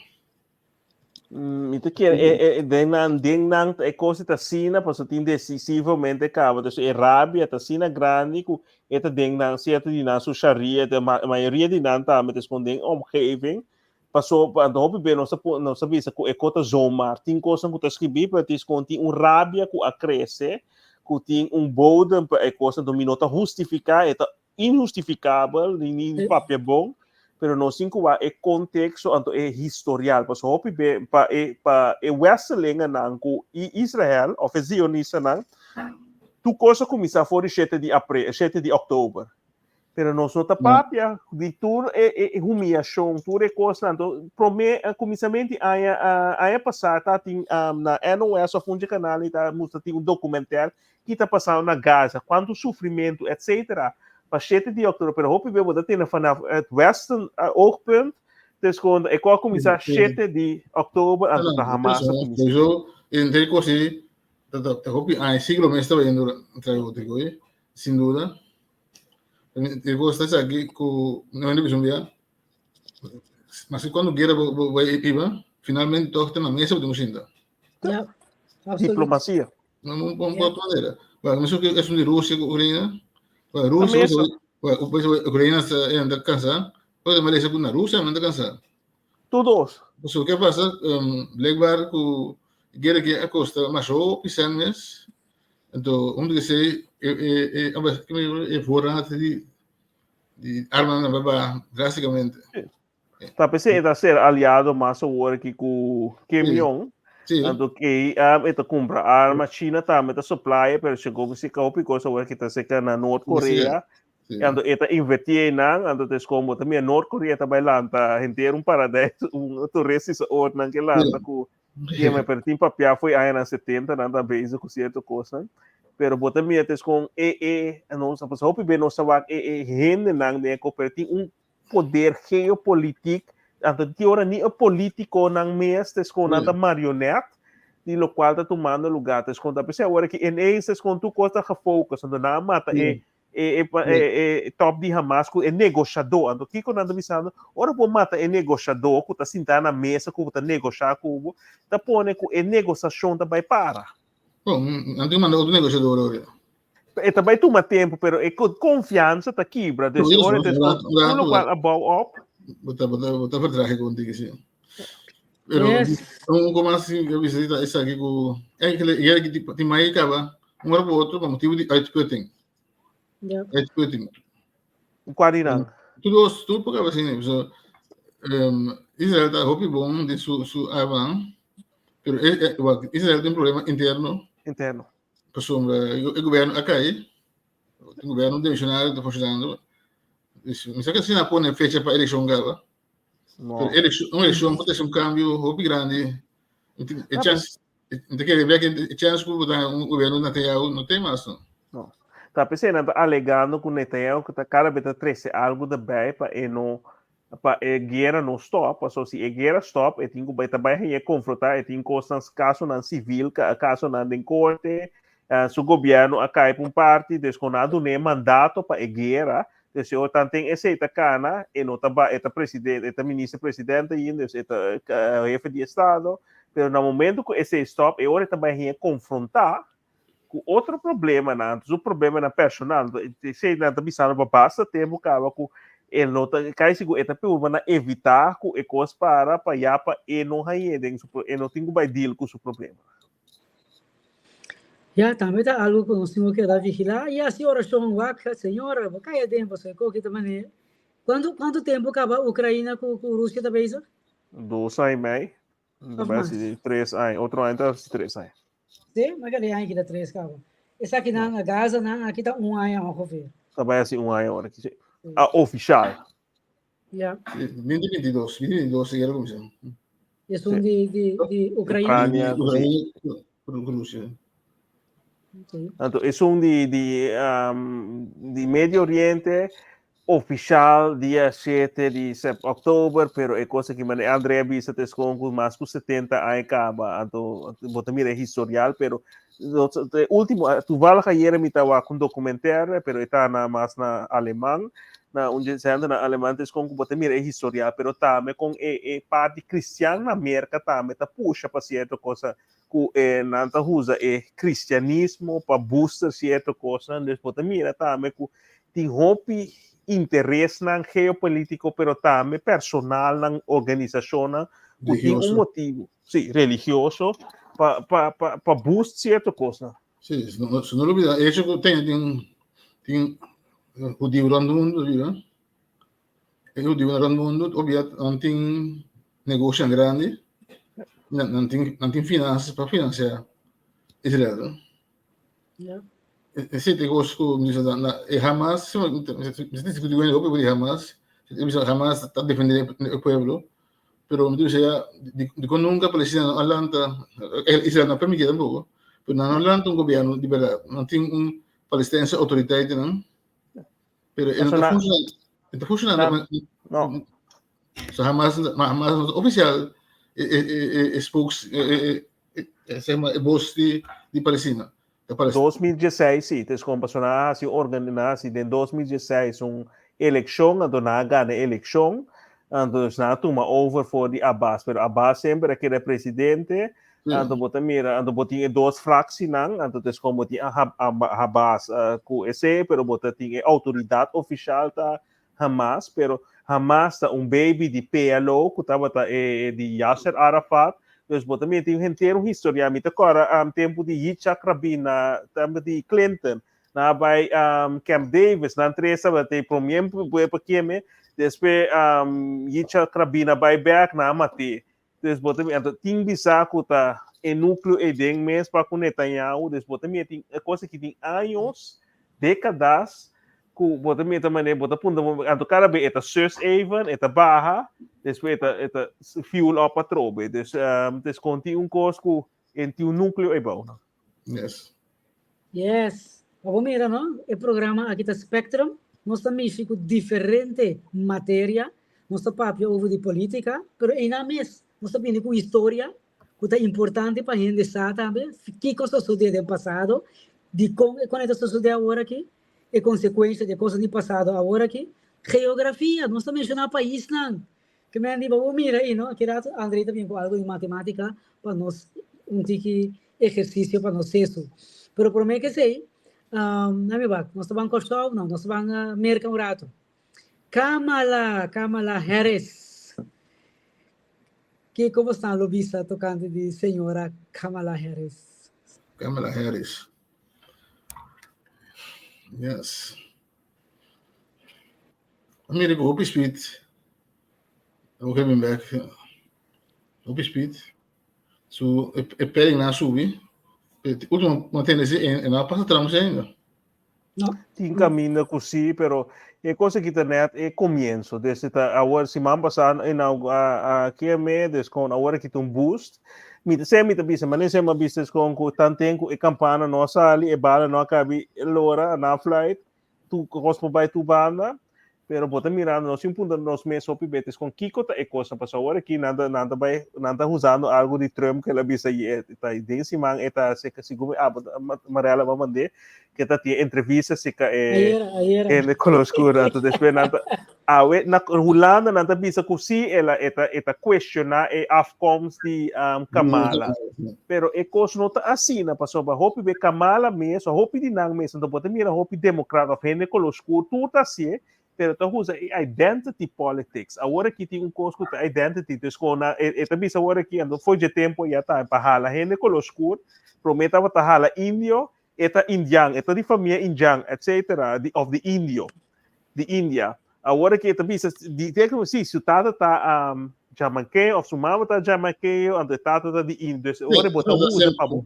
Mi ta kere e e den nan den nan e kos ta asina pasobra tin decisivamente kaba. Entonces e rabia ta asina grandi ku e ta den nan sierto di nan su sharia, e mayoria di nan tambe ta eskonde den omgeving. Paso, anto hopi be nos ta nos ta bisa ku e ko ta zomaar. Tin kosnan ku ta skribí, pero tin skon tin un rabia ku a krese, ku tin un bodem pa e kosnan. Anto mi no ta hustifiká, e ta inhustifikabel, ni ni papia bon, pero nos tin ku wak e konteksto, anto e historial. Paso hopi be pa e pa e westerlingennan ku Israel òf e zionistanan, tur kos a kuminsá for di 7 di aprel, 7 di òktober. Pero nos no ta papia di tur e, e humiashon, tur e kosnan. Anto, promé kuminsamentu di aña, aña pasá ta tin na NOS òf un dje kanal ei ta mustra tin un dokumentèr ki ta pasando na Gaza, kuantu sufrimentu, etsetera. Pa shete di òktober, pero hopi bes bo ta tene vanaf het westen oogpunt, dus kon e kos a kuminsá shete di òktober, anto ta Hamas a kuminsá. Sowieso, entre kos ei, ta hopi aña, siglo mes ta bayendo trae otro kos, sin duda. E kos ta esaki ku no hende bisa un bia. Mas cuando guerra bai iba, finalmente toch ta na mesa bo tin ku sinta. Ja, absoluut. Diplomacia. No, no, no, no, manera. Bueno, mesun ku esun di Rusia ku Ucrania. Bueno, Rusia, mesa. bueno, pues, Ucrania ta anda kansa. Pero ta merece ku na Rusia anda kansa. Tur dos. So, ke pasa? Um, blijkbaar ku guerra ki a kosta mas hopi sen mes. Anto, un di esei, e, e, e, e, e voorraad di, di armanan a baha drásticamente. Ta p'esei e ta ser aliado mas awor aki ku Kim Sí. Jong. Sí, Anto kei um, e ta kumpra arma, China tambe ta supply, pero segun si hopi kos awor ki ta seka na Noord Korea. sí. Anto e ta invertí einan, anto ta es como también Noord Korea ta bai lanta henter un paradijs, un toeristische oord nan ke lanta ku Yeah, maar pero tin papia foi añanan 70 nan ta bezig ku cierto cosnan. Pero bo ta mira tes con e e nos a pasa hopi be nos ta wak e e hendenan den e ko pero tin un poder geopolitiek anto tin ora ni e politiconan mes tes con nan ta marionet di lo cual ta tumando lugar tes con ta p'esei awor aki ineens tes con tur cos ta gefocus anto nan a mata e e, e, e, e top di Hamas ku e negoshadó. Anto kiko nan ta bisando? Ora bo mata e negoshadó ku ta sintá na mesa ku bo ta negoshá ku bo, ta pone ku e negosashon ta bai para. Bon, nan tin manda otro negoshador ora. E ta bai tuma tempu, pero e konfiansa ta kibra. Dus Por eso, ora te un rato, un tur rato, lokual a bou op. bo ta, bo ta, bo ta verdragen contigo, sí. Pero Yes. un poco más yo visita esaki ku eigenlijk hier tin mai kaba un ora pa otro pa motivo di uitputting. Ja. Uitputting. Kua di nan? Tur dos, tur por kaba asina. So, Israel ta hopi bon den su su armanan, pero e, e, wak, Israel tin problema interno. Interno. Pasobra e gobierno a kai, e gobierno demisionario ta funcionando. Dus, mi sa ke asina pone fecha pa elekshon kaba. No. Pero elekshon, un elekshon por trese un kambio hopi grandi. E chance, mi ta kere bek e chance ku bo ta un gobierno Netanyahu no tin mas no. No. Ta p'esei nan ta alegando ku Netanyahu ku ta kada bes ta trese algu derbij pa e no pa e guera no stop, pasobra si e guera stop e tin ku bai ta bai haña konfrontá e tin kosnan kasonan sivil kasonan den korte, su gobierno a kai pa un parti, dus kon nan a dun'é mandato pa e guera, dus si ora tanten esei ta kana e no ta ba e ta presidente e ta minister presidente ainda, dus e ta hefe di estado, pero na momento ku esei stop e ora e ta bai haña konfrontá ku otro problemanan, su problemanan personal, esei nan ta bisando pa basta tempu kaba ku e no ta kai sigur e ta purba na evitá ku e kos para pa ya pa e no hañ'é den su e no tin ku bai deal ku su problema. Ya, tambe ta algo ku nos tin ku keda vigilá i hasi orashon wak, Señor, bo kai aden pasobra e koki ta manera. Kuantu kuantu tempu kaba Ukraina ku ku Rusia ta bezig? Dos aña i mei, Of bai mas? hasi tres aña, otro aña ta hasi tres aña. Sí, ma kende aña kita tres kaba. Esakinan a Gaza nan aki ta un aña ongeveer. Ta bai hasi un aña ora ki sí. A ofishal. Ja. 2022, 2022 e guera kuminsá. Esun di di di Ukraina. Ucrania, Ucrania ku Rusia. Okay. Anto esun di di um, di Medio Oriente ofishal dia 7 di sep oktober, pero e cosa ki mane André a bisa ta eskon ku mas ku 70 aña kaba, anto bo ta mira e historial, pero e ultimo, toevallig ayer mi ta wak un documentaire, pero e ta na mas na aleman, na un zender na aleman, ta eskon ku bo ta mira e historial, pero tambe kon e e parti kristian na Merka tambe ta pusha pa sierto cosa, ku e nan ta usa e kristianismo pa booster sierto kosnan, dus bo ta mira tambe ku tin hopi interesnan geopolitico pero tambe personalnan, organisacionnan ku tin un motibu, sí, religioso pa pa pa pa boost sierto kosnan. Sí, si no, si no olbida, e hecho ku ten tin tin hudiu rond mundu biba, e hudiu rond mundu obia nan tin negoshonan grandi, nan nan tin nan tin finansas pa finansia Israel. Ja. Esei ta e kos ku mi bisa na e Hamas, mi ta diskutí ku hende hopi di Hamas, mi bisa Hamas ta defendé e pueblo, pero mi ta bisa ya dikon nunka Palestina no a lanta, Israel no a permití tampoko, pero nan no a lanta un gobierno di bèrdat, nan tin un Palestijnse outoriteitnan, pero e no ta funshonando, e ta funshonando, No. So Hamas, Hamas no ta ofisial e e e e spokes e e e e e bos di di Palestina. 2016 sí, tes kon pasobra nan a hasi un nan a hasi den 2016 un elekshon, anto nan a gana e elekshon, anto dus nan a tuma over for di Abbas, pero Abbas semper a keda presidente, anto bo ta mira, anto bo tin e dos fraksinan, anto tes kon bo tin Abbas ku esei, pero bo ta tin e outoridat ofishal ta Hamas, pero Hamas ta un baby di PLO ku tabata e di Yasser Arafat, dus bo ta mira tin henter un historia. Mi ta kòrda um, tempu di Yitzhak Rabin na tempu di Clinton, nan a bai um, Camp Davis, nan tres tabata e promé pa keme, despues um, Yitzhak Rabin a bai bèk, nan a mat'é. Dus bo ta mira, anto tin bisa ku ta e núkleo ei den mes pa ku Netanyahu, dus bo ta mira tin e kos aki tin años, dékadas, ku bo ta mira ta manera bo ta puntra bo, anto kada be e ta sus even, e ta baha, despues e ta e ta fuel up atrobe. Dus dus kon tin un kos ku en tin un núkleo ei bou. Yes. Yes. Pa bo mira no, e programa aki ta Spectrum, nos ta mishi ku diferente materia, nos ta papia over di politica, pero einan mes nos ta bini ku historia ku ta importante pa hende sa tambe kiko sosode den pasado, dikon e kone ta sosode awor aki, e konsekuensha di e kosnan di pasado awor aki. Geografia, nos ta menshoná paisnan, Ke men di, Bo mira ei no, ki rato André ta bin ku algu di matematika pa nos un tiki ehersisio pa nos sesu. Pero promé ke esei, na mi wak, nos ta ban Kòrsou, no, nos ta ban Merka un rato. Kamala, Kamala Harris. Kiko bo stan lo bisa tokante di señora Kamala Harris? Kamala Harris. Yes. A mira ku hopi speed. Ook hebben back. Hopi speed. Su e, e peiling na subi. Último mantene si en en pasa tramo ainda. No. Tin caminda cu sí, pero e cosa ki ta net e comienzo. Desde ta awor siman pasá e nou a a keme, des con awor ki ta un boost. Mi ta se mi ta bisa, mané se mi a bisa es con cu tanten cu e campana no a sali, e bala no a cabi lora, na fluit, tu kos por bai tu banda, pero bo ta mirando nos sin puntra nos mes hopi betes kon kiko ta e kosnan, pasobra awor aki nan ta nan ta bai nan ta usando algo di Trump ke el a bisa y ta den siman e ta seka segun mi abo Mariela a mand'é ke ta tin entrevista seka e Ayera, ayera. hende kolor oscuro anto despues nan ta awe na Hulanda nan ta bisa ku si el a e ta e ta cuestiona e afkomst di Kamala. Pero e kos no ta asina, pasobra hopi be Kamala mes, o hopi di nan mes, anto bo ta mira hopi demokrat of hende kolor skur, tur ta hasié, pero ta usa e identity politics. Awor aki tin un kos ku ta identity, dus kon nan, e, e ta bisa awor aki, anto for dje tempu ya ta pa hala hende kolor skur, promé tabata hala indio, e ta indian, e ta di famia indian, etcetera, di, of di indio, di India. Awor aki e ta bisa, di, te ku si, su tata ta um, jamaikeo, of su mama ta jamaikeo, anto e tata ta di India. Dus ora bo ta usa pa bo,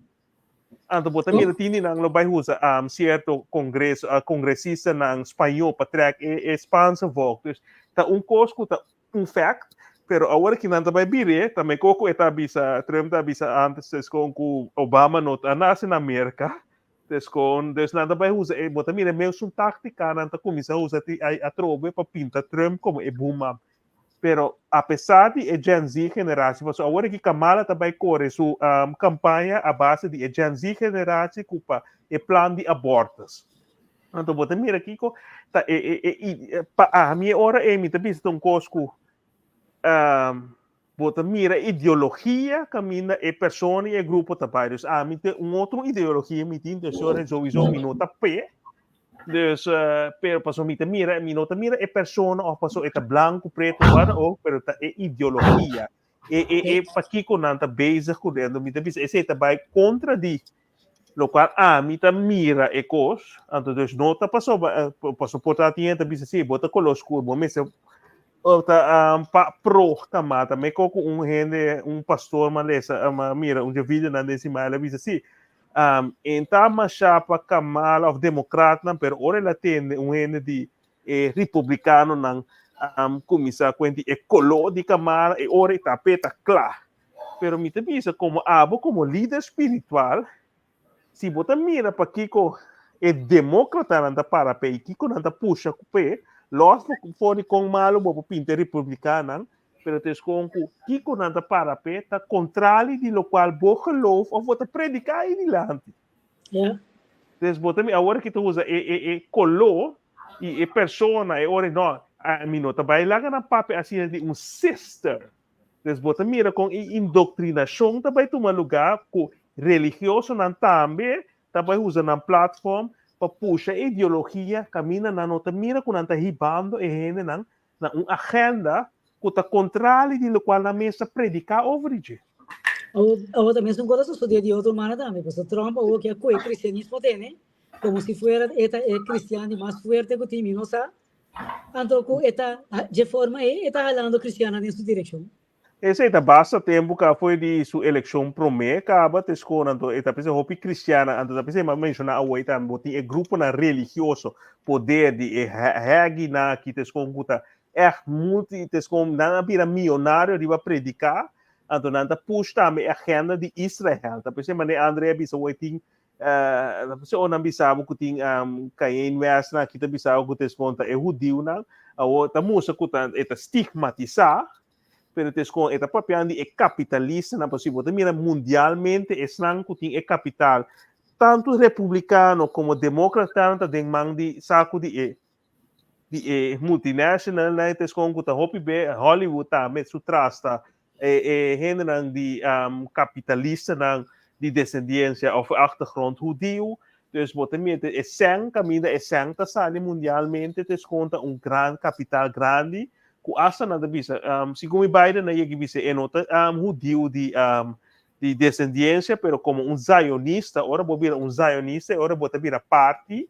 anto bo ta mira tin di nan lo bai usa um, cierto congreso, uh, congresistanan spañó pa trek e, e Spaanse volk. Dus ta un kos ku ta un fact, pero awor ki nan ta bai bire, ta me koko e ta bisa, Trump ta bisa antes es kon ku Obama no ta nase na Merka, des kon, dus nan ta bai usa, e bo ta mira mesun taktika nan ta kuminsa usa ti ai atrobe pa pinta Trump komo e boeman. Pero a pesar di e Gen Z generatie, pasobra awor aki Kamala ta bai kore su um, kampaña a base di e Gen Z generatie ku pa e plan di abortus. Anto bo ta mira kiko ta e e e i pa ami e ora ei mi ta bisa ta un kos ku um, bo ta mira ideologia kaminda e persona i e grupo ta bai. Dus ami te un otro ideologia mi tin, dus ora sowieso mi no ta p'e. Dus, uh, pero paso mi ta mira, mi no ta mira e persona of paso e ta blanco, preto, wat dan ook, pero ta e ideologia. E e e pakiko nan ta bezig ku dentro, mi ta bisa esei ta bai kontra di Lokual ami ta mira e kos, anto dus no ta pasobra, pasobra por ta tin hende ta bisa si bo ta koló skur bo mester ta pa pro ta mata. Me ko ku un hende, un pastor m'a lesa, m'a mira un dje videonan den siman, el a bisa si. Um, en ta masha pa Kamala of Democratnan, pero ora el a tende un hende di e republicanonan um, cuminsa cuenti e color di Kamala, e ora e tapeta kla. Pero mi ta bisa como abo como lider spiritual, si bo ta mira pakiko e demócratanan ta para p'e i kiko nan ta pusha p'e, los for di kon malu bo por pinta e republicanan, pero ta eskon ku kiko nan ta para p'e ta kontrali di lokual bo geloof òf bo ta prediká ei dilanti. Ja. Dus bo ta mi awor ki ta usa e e e koló i e persona e ora no, mi no ta bai laga nan papia asina di un sister. Dus bo ta mira kon e indoktrinashon ta bai tuma lugá ku religiosonan tambe ta bai usa nan platform pa pusha e ideologia kaminda nan no ta mira ku nan ta hibando e hendenan na un agenda ku ta kontrali di lokual nan mes ta prediká over di dje. Awor ta mesun kos a sosodé di otro manera tambe, pasobra Trump awor ke a kohe kristianismo tene komo si fuera e ta e kristian di mas fuerte ku tin, mi no sa. Anto ku e ta dje forma ei e ta halando kristiannan den su direkshon. Esei ta basta tempu ka foi di su elekshon promé kaba te skol anto e ta pensa hopi kristiannan anto ta pensa e menshoná awor tambe bo tin e gruponan religioso poder di e hèginan aki te skol ku ta ègt multi te skol nan a bira mionario riba prediká anto nan ta push tambe e agenda di Israel ta pensa manera Andre a bisa awor tin Pasobra nan bisa bo ku tin Kanye West nan aki ta bisa bo ku ta eskonta e hudiunan, awor ta mustra ku ta e ta stigmatisá, pero ta eskon e ta papiando di e kapitalistanan, pasobra si bo ta mira mundialmente esnan ku tin e kapital, tantu republikano komo demokratanan ta den man di saku di e di e multinationalnan, ta eskon ku ta hopi be Hollywood tambe su tras ta e e hendenan di kapitalistanan di desendiensia òf achtergrond hudiu, dus bo ta mete e sèn kaminda e sèn ta sali mundialmente ta eskonta un gran kapital grandi ku asta nan ta bisa segun mi Biden a yega bisa e no ta hudiu di di desendiensia pero komo un zionista ora bo bira un zionista e ora bo ta bira parti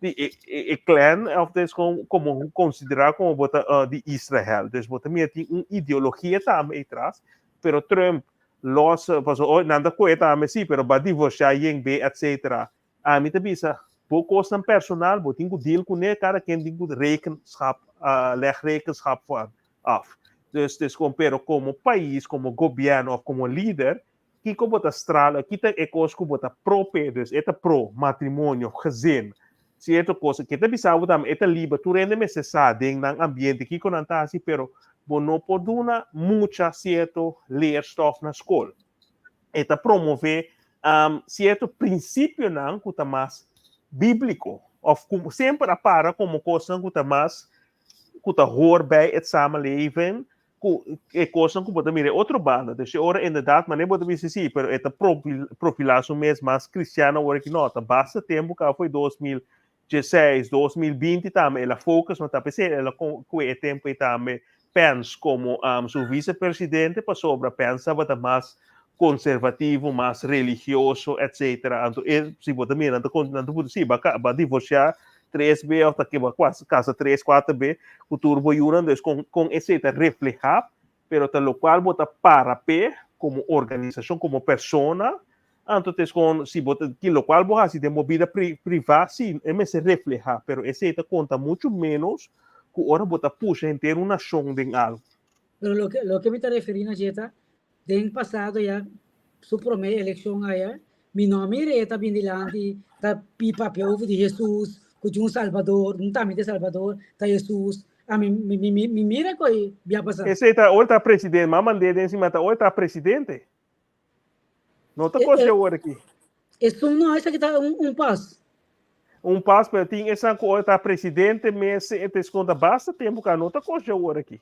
di e, e, e clan of des como, como considera como bo ta uh, di Israel. Dus bo ta mira tin un ideologia tambe aí tras, pero Trump los paso oh, nan ta koe tambe sí, pero ba divorciar yen be etc. A mi ta bisa bo kosnan personal, bo tin ku deal kuné, cada quien tin ku rekenschap, uh, leg rekenschap van af. Dus, dus como, pero como país, como gobierno of como líder, Kiko bo ta strala? Ki ta e kos ku bo ta pro p'e? Dus e ta pro matrimonio, gezin, sierto kos. Ke ta bisa bo tambe e ta liber, tur hende mester sa den nan ambiente kiko nan ta hasi, pero bo no por duna mucha sierto leerstof na skol. E ta promové sierto prinsipionan ku ta mas bíbliko òf ku semper a para komo kosnan ku ta mas ku ta hoor bij het samenleven ku e kosnan ku bo ta mira e otro banda. Dus e ora inderdaad manera bo ta bisa si, pero e ta profilá su mes mas kristian awor aki no. Ta basta tempu kaba foi 2016, 2020 tambe el a focus, ma ta p'esei el a kue e tempu ei tambe Pence komo su vicepresidente pasobra Pence tabata mas konservativo, mas religioso etcetera. Anto e si bo ta mira nan ta nan ta si bo a divorsiá tres be òf ta ke bo a kasa tres kuater be ku tur bo yunan dus kon kon esei ta reflehá pero ta lokual bo ta para p'e komo organisashon komo persona anto ta eskon si bo ta ki lokual bo hasi den bo bida privá si e mester reflehá pero esei ta konta muchu ménos ku ora bo ta pusha henter un nashon den algu. Pero loke loke mi ta referí na dje ta Den pasado ya su prome eleccion aya mi no a mira e ta bin dilanti ta pi papia over di Jesus cu tin un salvador un tambe ta salvador ta Jesus a mi mi mi mi mira cu e bia pasa. Esey ta ora ta presidente m'a mand'é den encima ta ora ta presidente no ta cos di awor aki. Esun no esaki ta un un pas. Un pas pero tin esan cu ora ta presidente mes e ta esconda basta tempo ca no ta cos di awor aki.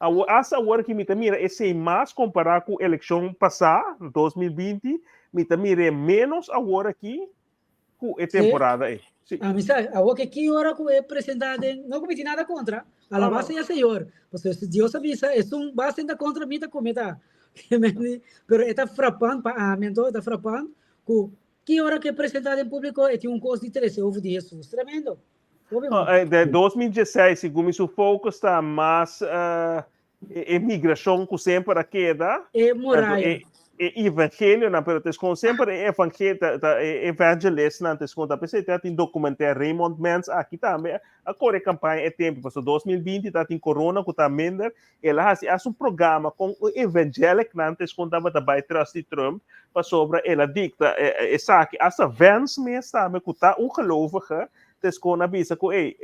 Awor, hasta awor ki mi ta mira esei mas kompará ku elekshon pasá, 2020, mi ta mir'é ménos awor aki ku e Sí. temporada ei. Sí. A mi sa, awor ke ki ora ku e presentá den, no ku mi tin nada kontra, No, alabá no. sea Señor, pasobra si Dios a bisa, esun ba senta kontra mi ta kome ta. Pero e ta frapant pa ami anto, e ta frapant ku ki ora ku e presentá den públiko e tin un kos di trese over di Hesus. Tremendo. No, de 2016, segun mi su focus ta mas e, e migracion ku semper a keda. E muraya. E evangelionan, pero tes kon semper e evangel ta, ta e evangelistnan tes kon ta p'esei ta tin documentaire Raymond Mens aki tambe a kore kampaña e tempu paso 2020 ta tin corona ku ta minder el a hasi as un programa kon e evangelicnan tes kon tabata bai tras di Trump pasobra el a dikta esaki hasta Vance mes tambe ku ta un gelovige tes kon a bisa ku ey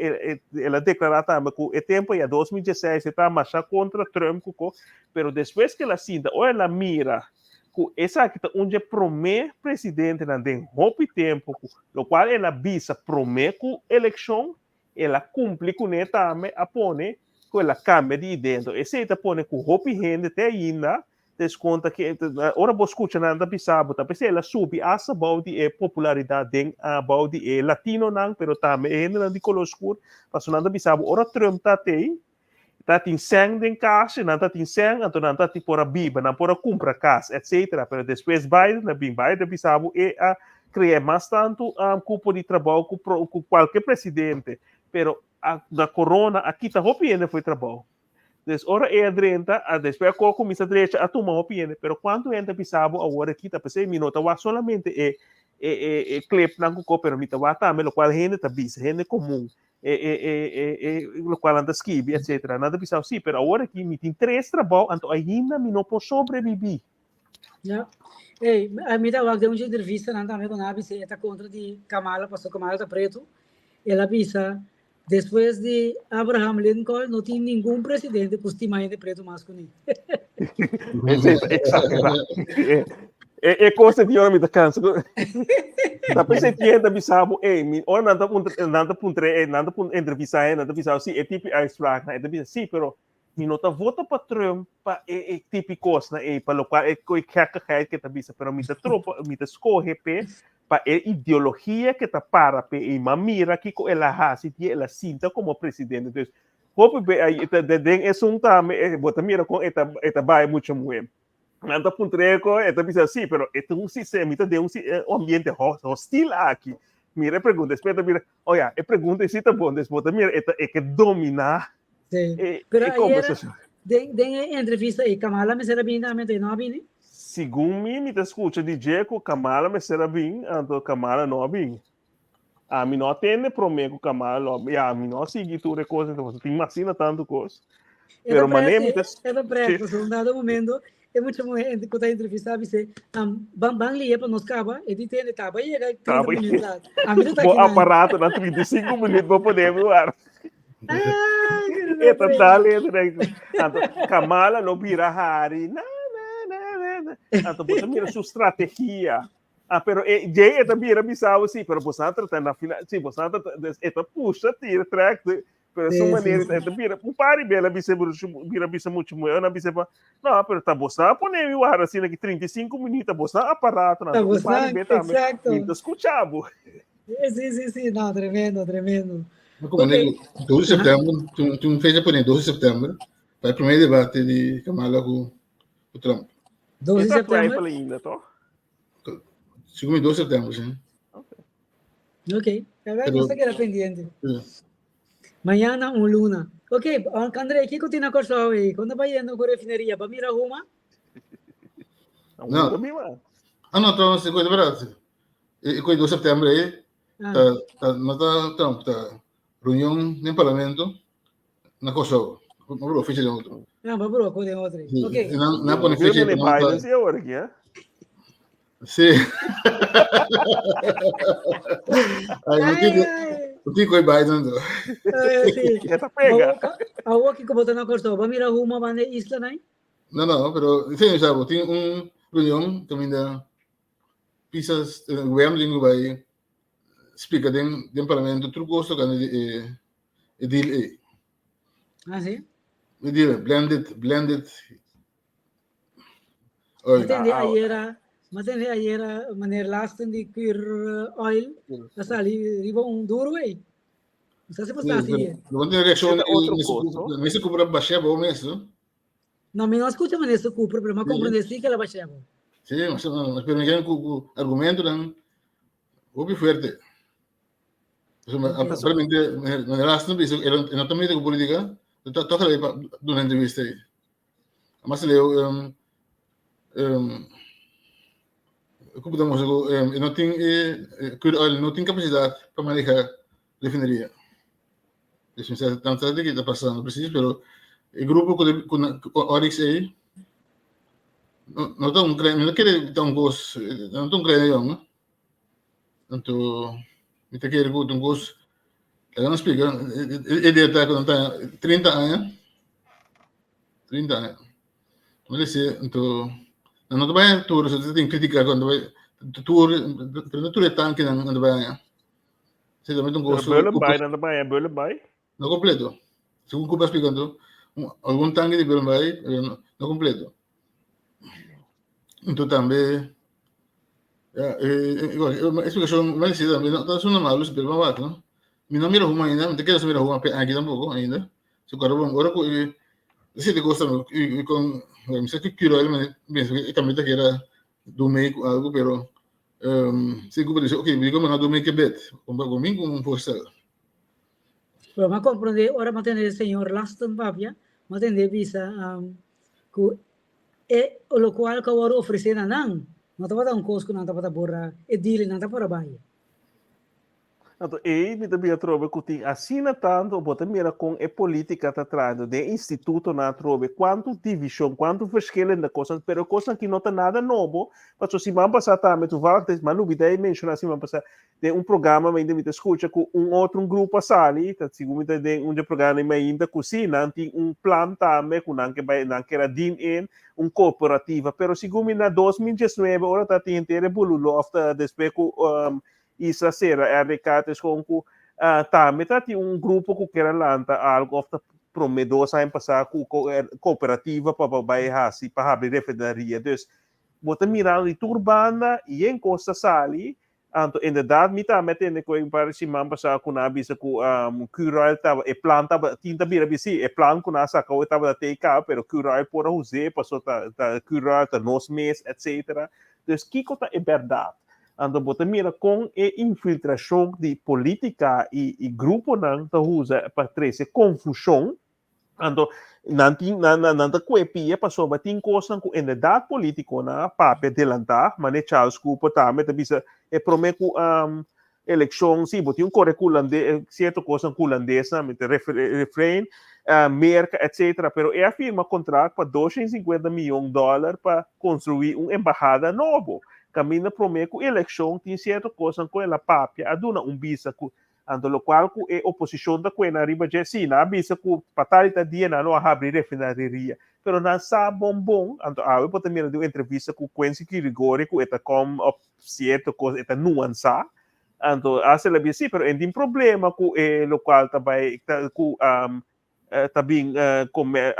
el a deklará tambe ku e tempu ya 2016 e ta masha kontra Trump ku ko Pero despues ku el a sinta ora el a mira ku esaki ta un dje promé presidentenan den hopi tempu ku lokual el a bisa promé ku elekshon, el a kumpli kuné tambe, a pone ku el a kambia di idea. Enton esei ta pone ku hopi hende te ainda ta eskonta ke ora bo skucha nan ta bisa bo ta p'esei el a subi asta bou di e popularidat den bou di e latinonan pero tambe e hendenan di kolor skur pasobra nan ta bisa bo ora Trump ta atei Ta tin sèn den kas i nan ta tin sèn, anto nan ta tin por a biba, nan por a kumpra kas, etcetera. Pero despues Biden a bin, Biden a bisa bo e a krea mas tantu kupo di trabou ku ku kualke presidente, pero a na corona a kita hopi hende for trabou. Des ora e a drenta, a despues a ko kuminsa drecha a tuma hopi hende, pero kuantu hende a bisa bo awor aki ta p'esei mi no ta wak solamente e e e e clipnan ku ko, pero mi ta wak tambe lokual hende ta bisa, hende komun. e, e, e, e, e, locual nan ta skibi, etcétera. Nan ta bisa, sí, pero awor aki mi tin tres trabou, anto ainda mi no por sobreviví. Ja. Hey, a mi ta wak den un entrevista nan tambe con a bisa e ta contra di Kamala, paso Kamala ta preto. El a bisa, despues di Abraham Lincoln no tin ningun presidente cu stima hende preto mas cu ni. Esei ta exagerá. E, e cosa di ora mi ta cansa. Ta pensei que ta bisa bo, ei, mi, ora nan ta puntra, nan ta puntra, eh, nan ta puntra entrevista eh, nan ta bisa, sí, e tipo uitspraak, nan ta bisa, sí, pero mi no ta vota pa Trump pa e, e tipo cos na ei, pa lo cual e koi gekkigheid que ta bisa, pero mi ta tropa, mi ta scoge pe pa e ideologia que ta para pe ei, ma mira kiko el a hasi, die el a sinta como presidente. Dus, hopi be ai, ta, de, den esun tambe, eh, bo ta mira con e ta, e ta bai mucho muhe. Nan ta puntr'é ko, e ta bisa sí, pero e ta un sistema, mi ta den un ambiente hostil aki. Mira e pregunta, despues ta mira, oh ya, e pregunta sí ta bon, despues ta mira, e ta e ke dominá Sí. e, Pero e ayer, conversacion. den, den e entrevista ei, Kamala mester a bini tambe, entonces no a bini? Segun mi, mi ta skucha di dje ku Kamala mester a bin, anto Kamala no a bin. Ami no a tende promé ku Kamala lo, ya, mi no a sigui tur e kos, entonces tin masina tantu kos. E ta Pero mané mi prèt, ta, e ta prèt, sí. pasobra un dado momento e mucha muhé ku ta entrevistá bis'é, am, ban ban lia pa nos kaba, e di tende taba yega 30 Taba minüt yega. laat. Ami ta ta Bo akinan. aparato na 35 minüt bo pone mi war. Ai, que E ta tremendo. dal e trek. Anto Kamala lo bira hari. Na, na, na, na, na. Anto bo ta mira su strategia. Ah, pero e, Jay e ta bira bisabo sí, pero bosan a trata na final, sí, bosan a trata, dus e ta pusha tira trek, de, pero su Sí, sí, manera, sí. e ta bira, un par di bela bisa, bira bisa mucho mucho, na bisa pa, no, pero ta bosan a pone mi warda asina ki 35 minuut, ta bosan aparato, na Ta un par di bosan, be tambe, exacto. mi ta escucha bo. Sí, sí, sí, sí, no, tremendo, tremendo. Maar como Ok. nego, 12 de Ajá. september, toen, toen fecha pone 12 de september, para el primer debate de Kamala com, com Trump. 12 E de ta september? twijfel ainda, toch? Segun mi 2 september, sí. Ok, a ver, Pero, nos ta keda pendiente. sí. Mañana un luna. Ok, André, kiko tin na Kòrsou ei? Kon ta bayendo ku refineria? Ba mira huma? No. Ah, no, trouwens, ik weet het wel. Ik weet 2 september, eh. Ah. Ta, ta, no ta Trump, ta reunión den parlamento na Kòrsou. Ma bro, fecha den otro. No, ma bro, ko den otro. Sí. Ok. E nan, nan pone fecha Meneer nan ta- Biden sí ahora aquí, eh? Sí. Ay, no Ai, tin, ai. no tin koi Biden to. Ai, sí. Ya ta pega. Awor kiko bo ta na Kòrsou? Ba mira huma banda e isla nai? No, no, pero sí, sabo, tin un reunion kaminda Pisas, eh, gobierno tin ku bai splika den den parlamento tur kos tokante di e e deal ei. Ah, sí? E deal, blended, blended oil. Ma tende Ah, ah. ayera, ma tende ayera meneer Lasten di Cur Oil a sali riba un duro ei. No sa si bo Sí, sa si. pero no tin reaccion Esta otro di kos, no? Minister Cooper a bashé bo mes, no? No, mi no a skucha minister Cooper, pero mi a komprendé sí ke el a bashé bo. Sí, mas pero mi kere ku ku argumentonan hopi fuerte. Pasobra Ok. aparentemente meneer Lasten bisa e no ta mete ku politica, ta toka lei pa duna entrevista ei. Mas leu um, um, Ku ta mustra ku e no tin e crude oil no tin kapasidat pa maneha refineria. Dus mi sa nan sa di ke ta pasando presis pero e grupo ku ku Oryx ei no no ta un mi no kere ta un kos no ta un kleine yòn. Anto mi ta kere ku ta un kos laga nan splika e idea ta ku nan ta 30 aña 30 aña. Mi dice, anto, nan no ta bai tur, so ta tin critica cu nan ta bai tur, pero no tur e tanki nan ta bai aña. Si tambe ta un Pero cosa Bullen Bay, nan ta bai aña Bullen Bay? No completo. Segun Cooper a splica anto, algun tanki di Bullen Bay, pero no, no completo. Anto tambe, ya, eh, igual, e explicacion, mi dice tambe, no ta suna malo, pero ban wak, no? Mi no mira huma ainda, mi ta kere mira huma pe aki tampoco ainda. So cuando bon, ora cu e siete cosas y con mi sa que quiero él me pienso que también te quiera dormir con algo, pero sí, como dice, ok, digo, me no dormir que bed, con conmigo un voorstel. Pero ma comprende, ora ma tende señor Laston papia, ma tende bisa cu e lo cual cu a worde ofrece na nan, no tabata un cos cu nan tabata borra, e deal nan ta por a bay. Anto ei mi ta bira atrobe ku tin asina tantu, bo ta mira kon e politika ta trahando den e institutonan atrobe, kuantu divishon, kuantu verschillende kosnan, pero e kosnan aki no ta nada nobo, pasobra siman pasá tambe toevallig ta mi a lubida e menshoná siman pasá den un programa mi ta skucha ku un otro un grupo a sali, ta segun mi ta den un dje programa di mainta ku si nan tin un plan tambe ku nan ke bai nan keda dien in un kooperativa, pero segun mi na 2019 ora ta tin henter e bululó òf ta despues ku Isla sera RDK ta eskon ku tambe ta tin un grupo ku kier a lanta algu òf ta promé dos aña pasá ku kooperativa pa bai hasi pa habri refineria. Dus bo ta mirando di tur banda yen kos ta sali. Anto inderdat mi tambe a tende ku un par di siman pasá ku nan a bisa ku Curoil tabata e plan tabata tin ta bira bisí e plan ku nan a saka awe tabata tei kaba pero Curoil por a us'é pasobra ta Curoil ta nos mes etcetera. Dus kiko ta e bèrdat? Anto bo ta mira kon e infiltrashon di politika i i gruponan ta usa pa trese konfushon. Anto nan tin nan nan nan ta kue pia pasobra tin kosnan ku inderdat politikonan a papia delantá, manera Charles Cooper tambe ta bisa e promé ku elekshon si bo tin un kore ku hulandes sierto kosnan ku hulandesnan mi ta refrein Merka etcetera pero e a firma kontrakt pa 250 miyon dòler pa konstruí un embahada nobo. Kaminda promé ku elekshon tin sierto kosnan ku el a papia a duna un bisa ku anto lokual ku e oposishon ta kuena riba dje. Sí, nan a bisa ku pa tal i tal dia nan lo a habri refinareria, pero nan sa bon bon, anto awe bo ta mira den un entrevista ku Quincy Girigorie ku e ta kom op sierto kos, e ta nuansá, anto a haci la bisa sí, pero e tin problema ku e lokual ta bai ku ta bin kome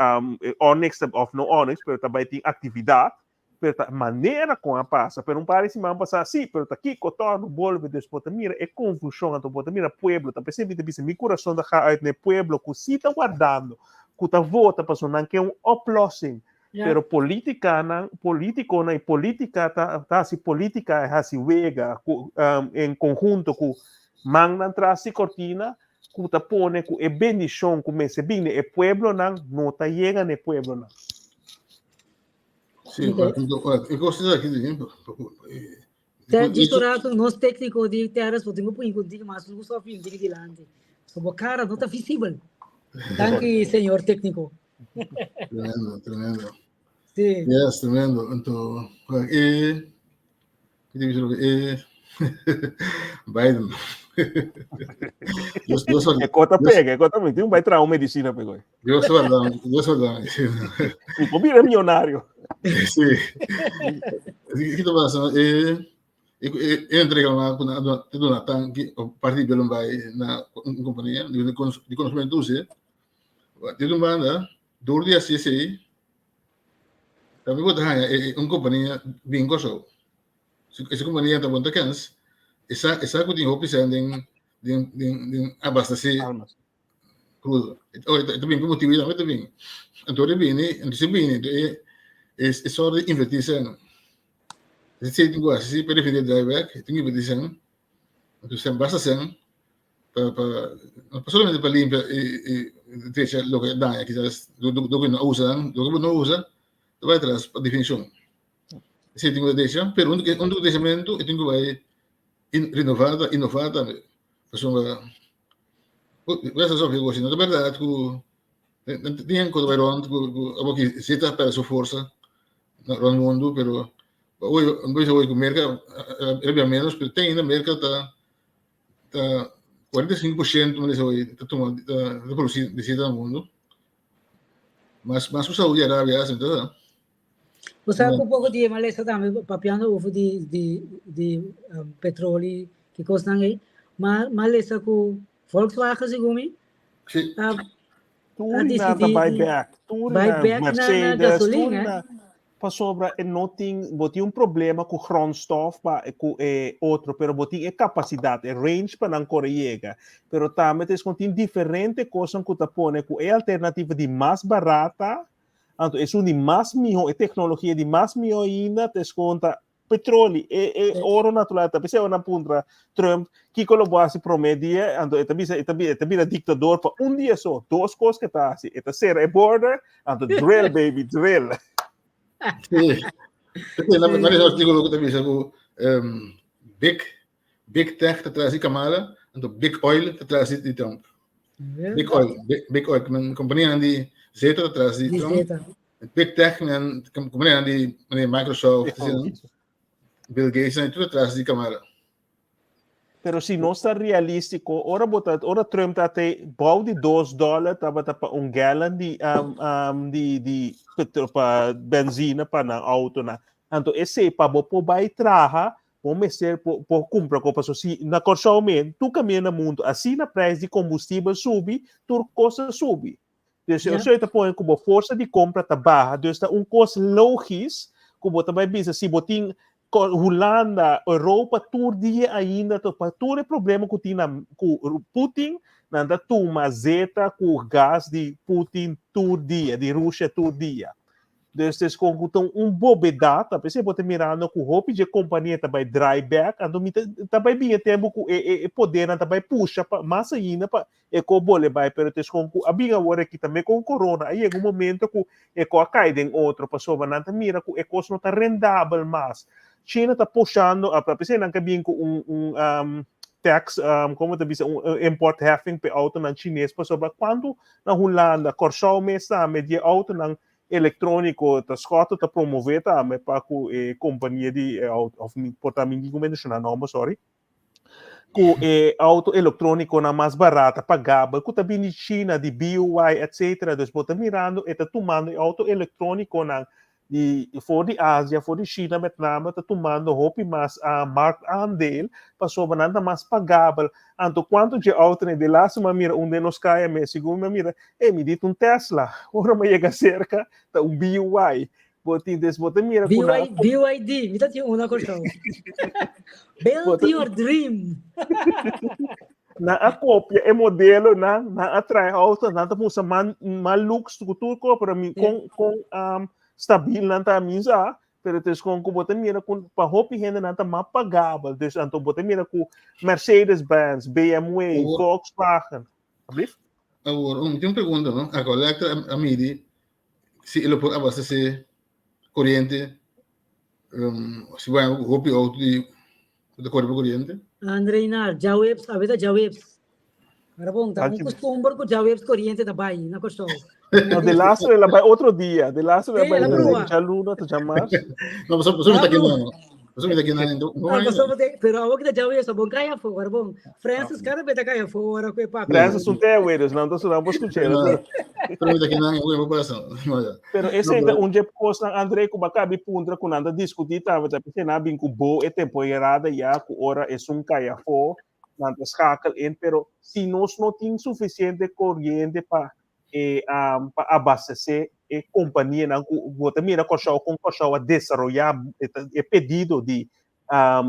Onyx òf no Onyx pero ta bai tin aktividat. Pero ta manera con a pasa. Pero un par di siman pasá, sí, pero ta kiko tòg no bolbe. Dus bo ta mira e confusion, anto bo ta mira pueblo. Ta p'esei mi ta bisa, mi curason ta ga uit na e pueblo cu sí ta wardando, cu ta vota pasobra nan ke un oplossing. Pero politicanan, politiconan y politica ta ta haci politica y haci wega cu en conhunto cu mannan tras di cortina cu ta pone cu e bendicion cu mester bin na e pueblonan no ta yega na e pueblonan. Sí, e cosa es aquí, Te dito rato nos técnico di terras bo tengo pun contigo mas luz of in dilante. So bo cara no ta visibel. Danki señor técnico. Tremendo, tremendo. Sí. Yes, tremendo. Entonces, eh, Biden. Dios, Dios, E kota pega, e kota pega. Tin un bai traha un medicina pego. Dios guarda, Dios guarda. Mi por bira millonario. Sí. Ki ta pasa? Eh, e e entrega na ku na te duna tanki o parti di bai na un kompania di di konosementu use. Di un banda, dor di hasi esei, tambe bo ta haña un kompania bin Kòrsou. Ese kompania ta bon ta kens, e sa e sa ku tin hopi sèn den den den den abastesé crudo. E ta bin ku motibu tambe ta bin. Anto ora e bini, anto si e bini, anto e e sòrt di invertí sèn. Esei tin ku hasi si pa e refineria drai bèk, e tin ku invertí sèn. Anto sèn basta sèn pa pa no solamente pa limpia i i drecha loke a daña kisas loke no a usa, loke bo no usa ta bai atras pa definishon. Esei tin ku ta desha, pero un ku deshamentu e tin ku bai renová, inová tambe. Pasobra wes a sofri gosi, no ta bèrdat ku tin hende ku ta bai rònt ku abo ki zeta a pèrdè su forsa rònt mundu, pero oy bo bisa oy ku Merka a bira ménos, pero te ainda Merka ta ta 45% mi bisa oy ta tuma ta produsí di zeta na mundu. Mas mas ku Saudi Arabia hasi, entonces. Bo sa ku poko di e malesa tambe papiando over di di di petroli ki kosnan ei, ma malesa ku Volkswagen segun mi Si. a a Tur nan ta disidí bai di bek, tur bai nan, bek na na Mercedes, tur gasolin eh. nan, pasobra e no tin, bo tin un problema ku grondstof pa ku e otro, pero bo tin e kapasidat, e range pa nan kore yega. Pero tambe ta escon tin diferente kosnan ku ta pone ku e alternativa di mas barata Anto esun di mas miho, e teknologia di mas miho ainda ta eskon ta petroli, e, e oro natural. Ta p'esei ora nan puntra Trump kiko lo bo hasi promé dia, anto e ta bisa, e ta e ta bira diktador pa un dia so. Dos kos ke ta hasi, e ta sera e border, anto drill baby, drill. Sí. P'esei nan nan lesa artíkulo ku ta bisa ku big Big Tech ta tras di Kamala, anto Big Oil ta tras di Trump. Big Oil, Big, Big Oil, men kompanianan di zeta ta tras di Trump. Big Tech, men kompanianan di Microsoft, Bill Gates, nan tur ta tras di Kamala. Pero si nos ta realístico, ora bo ta, ora Trump ta te bou di dos dólar tabata pa un gallon di um, um, di di petro, pa benzina pa nan auto na. Anto esei pa bo por bai traha Bo mester por por kumpra ko paso si na Kòrsou men tur kaminda na mundu asina prijs di kombustibel subi tur kos ta subi. Dus Ja. esei ta pone ku bo forsa di kompra ta baha dus ta un kos logis ku bo ta bai bisa si bo tin ko Hulanda, Europa tur dia ainda ta pa tur e problema ku tin na ku Putin nan ta tuma zeta ku gas di Putin tur dia di Rusia tur dia. Dus es kon ku ta un bobedat, a pesar bo ta mirando ku hopi dje kompania ta bai draai bek, anto mi ta ta bai bin e tempu ku e e e podernan ta bai pusha pa mas ainda pa e ko bole bai, pero tes kon ku a bin awor aki tambe kon korona a yega un momento ku e ko a kai den otro pasobra nan ta mira ku e kos no ta rendabel mas. China ta pushando, a pesar nan ka bin ku un un tax, komo ta bisa, un import heffing pa e autonan chines pasobra kuantu na Hulanda, Kòrsou mes tambe di e autonan elektróniko ta Schotten ta promové tambe pa ku e kompania di e auto, òf mi por ta mi tin ku menshoná nòmber, sòri, ku e auto elektrónikonan mas barata, pagabel, ku ta bini di China, di BYD, etcetera. Dus bo ta mirando e ta tumando e auto elektrónikonan di for di Asia, for di China met name ta tumando hopi mas marktaandeel pasobra nan ta mas pagabel. Anto kuantu dje auto ne de laatste mi a mira un den nos kaya mes, segun mi a mira, ey mi di ta un Tesla, ora mi a yega serka ta un BYD. Bo tin des bo ta mira ku nan a BYD, mi ta tin un na Kòrsou. Build your dream. Nan a kopia e modelonan, nan a trae auto, nan ta musa man man looks ku tur ko, pero mi kon kon um, stabil nan ta mi sa, pero tes kon ku bo ta mira ku pa hopi hende nan ta mas pagabel. Dus anto bo ta mira ku Mercedes Benz, BMW, Awor, Volkswagen. Alsjeblieft. awor, un, tin un pregunta, no? Aqualectra a, a midi si e lo por abastece coriente, um, si bueno, hopi auto di Ku ta kore pa koriente. Andreina, djaweps, awe ta djaweps. Ahora bon, ta un Danki. kustumber ku djaweps koriente ta bai na Kòrsou. No, de laatste el a bai otro dia. De laatste el a Sí, bai el a proba. djaluna ta djamars. No, pasobra pasobra mi ta Ah, kina no. Pasobra mi ta kina no. No Ah, ainda. pasobra te, pero awor ki ta djaweps, a bon kai afó, ahora bon. Francis kada bes ta kai afó ora ku e papia. Francis un te we, dus nan ta nan por skucha. No, pero mi ta kina no pasa. No, ya. Pero No, esei ta pero un dje kosnan, André, ku bo a kabi puntra ku nan ta diskutí tambe, ta p'esei nan a bin ku bo e temporada ya ku ora esun kai afó, nan ta skakel in, pero si nos no tin sufisiente koriente pa e pa abastesé e kompanianan ku bo ta mira Kòrsou kon Kòrsou a desaroyá e pedido di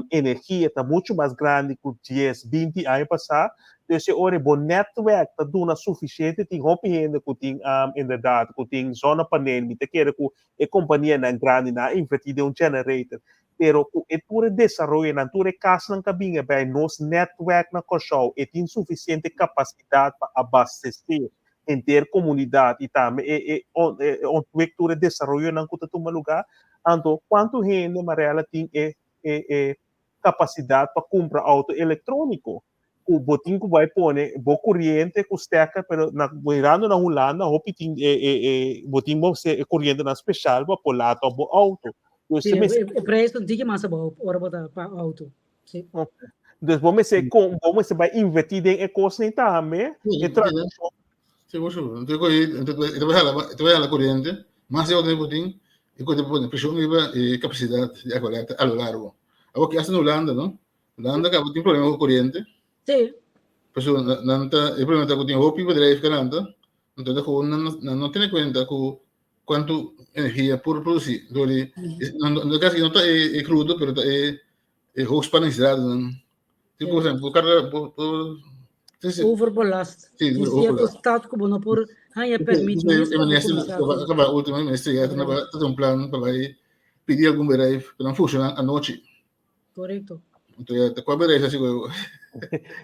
energia ta muchu mas grandi ku dies, binti aña pasá. Dus e ora bo netwerk ta duna sufisiente, tin hopi hende ku tin inderdaad ku tin zonnepaneel, mi ta kere ku e kompanianan grandi nan a invertí den un generator, pero ku e tur e desaroyonan, tur e kasnan ku a bin erbij, nos netwerk na Kòrsou e tin sufisiente kapasidat pa abastesé henter komunidat i tambe e e ontwik tur e desaroyonan ku ta tuma lugá. Anto kuantu hende Marella tin e e e kapasidat pa kumpra outo elektróniko? Ku bo tin ku bai pone bo kuriente ku stekker, pero na mirando na Hulanda hopi tin e e e bo tin bo e kurientenan speshal pa por lata bo outo. Dus Sí, e e prijs ta un tiki mas abou ora bo ta pa outo. Sí. Okay. Dus bo mester kon bo mester bai invertí den e kosnan tambe, Sí, e transishon. Sigur, sigur. Entonces, coi, entonces, te voy a la, te voy a la corriente, más de otro botín, y cuando te pone presión riba e capacidad de agua a lo largo. Ahora que hacen Holanda, ¿no? Holanda que tiene problema con corriente. Sí. Pues, nan ta, el problema está que tiene hopi bedrijf que nan entonces gewoon nan, nan no tiene cuenta ku cuánto energía por producir. Door die, no, no, casi no está e, e crudo, pero está e, e hoogspanningsdraden. Tipo, por ejemplo, carga, por, por, Overbelast. Sí, Tin cierto stad ku bo no por haña permit mes pa bo kuminsá. Acaba último minister ya ta un plan pa bai pidi algun bedrijf pa nan funciona anochi. Correcto. Entonces ya ta cual bedrijf así ku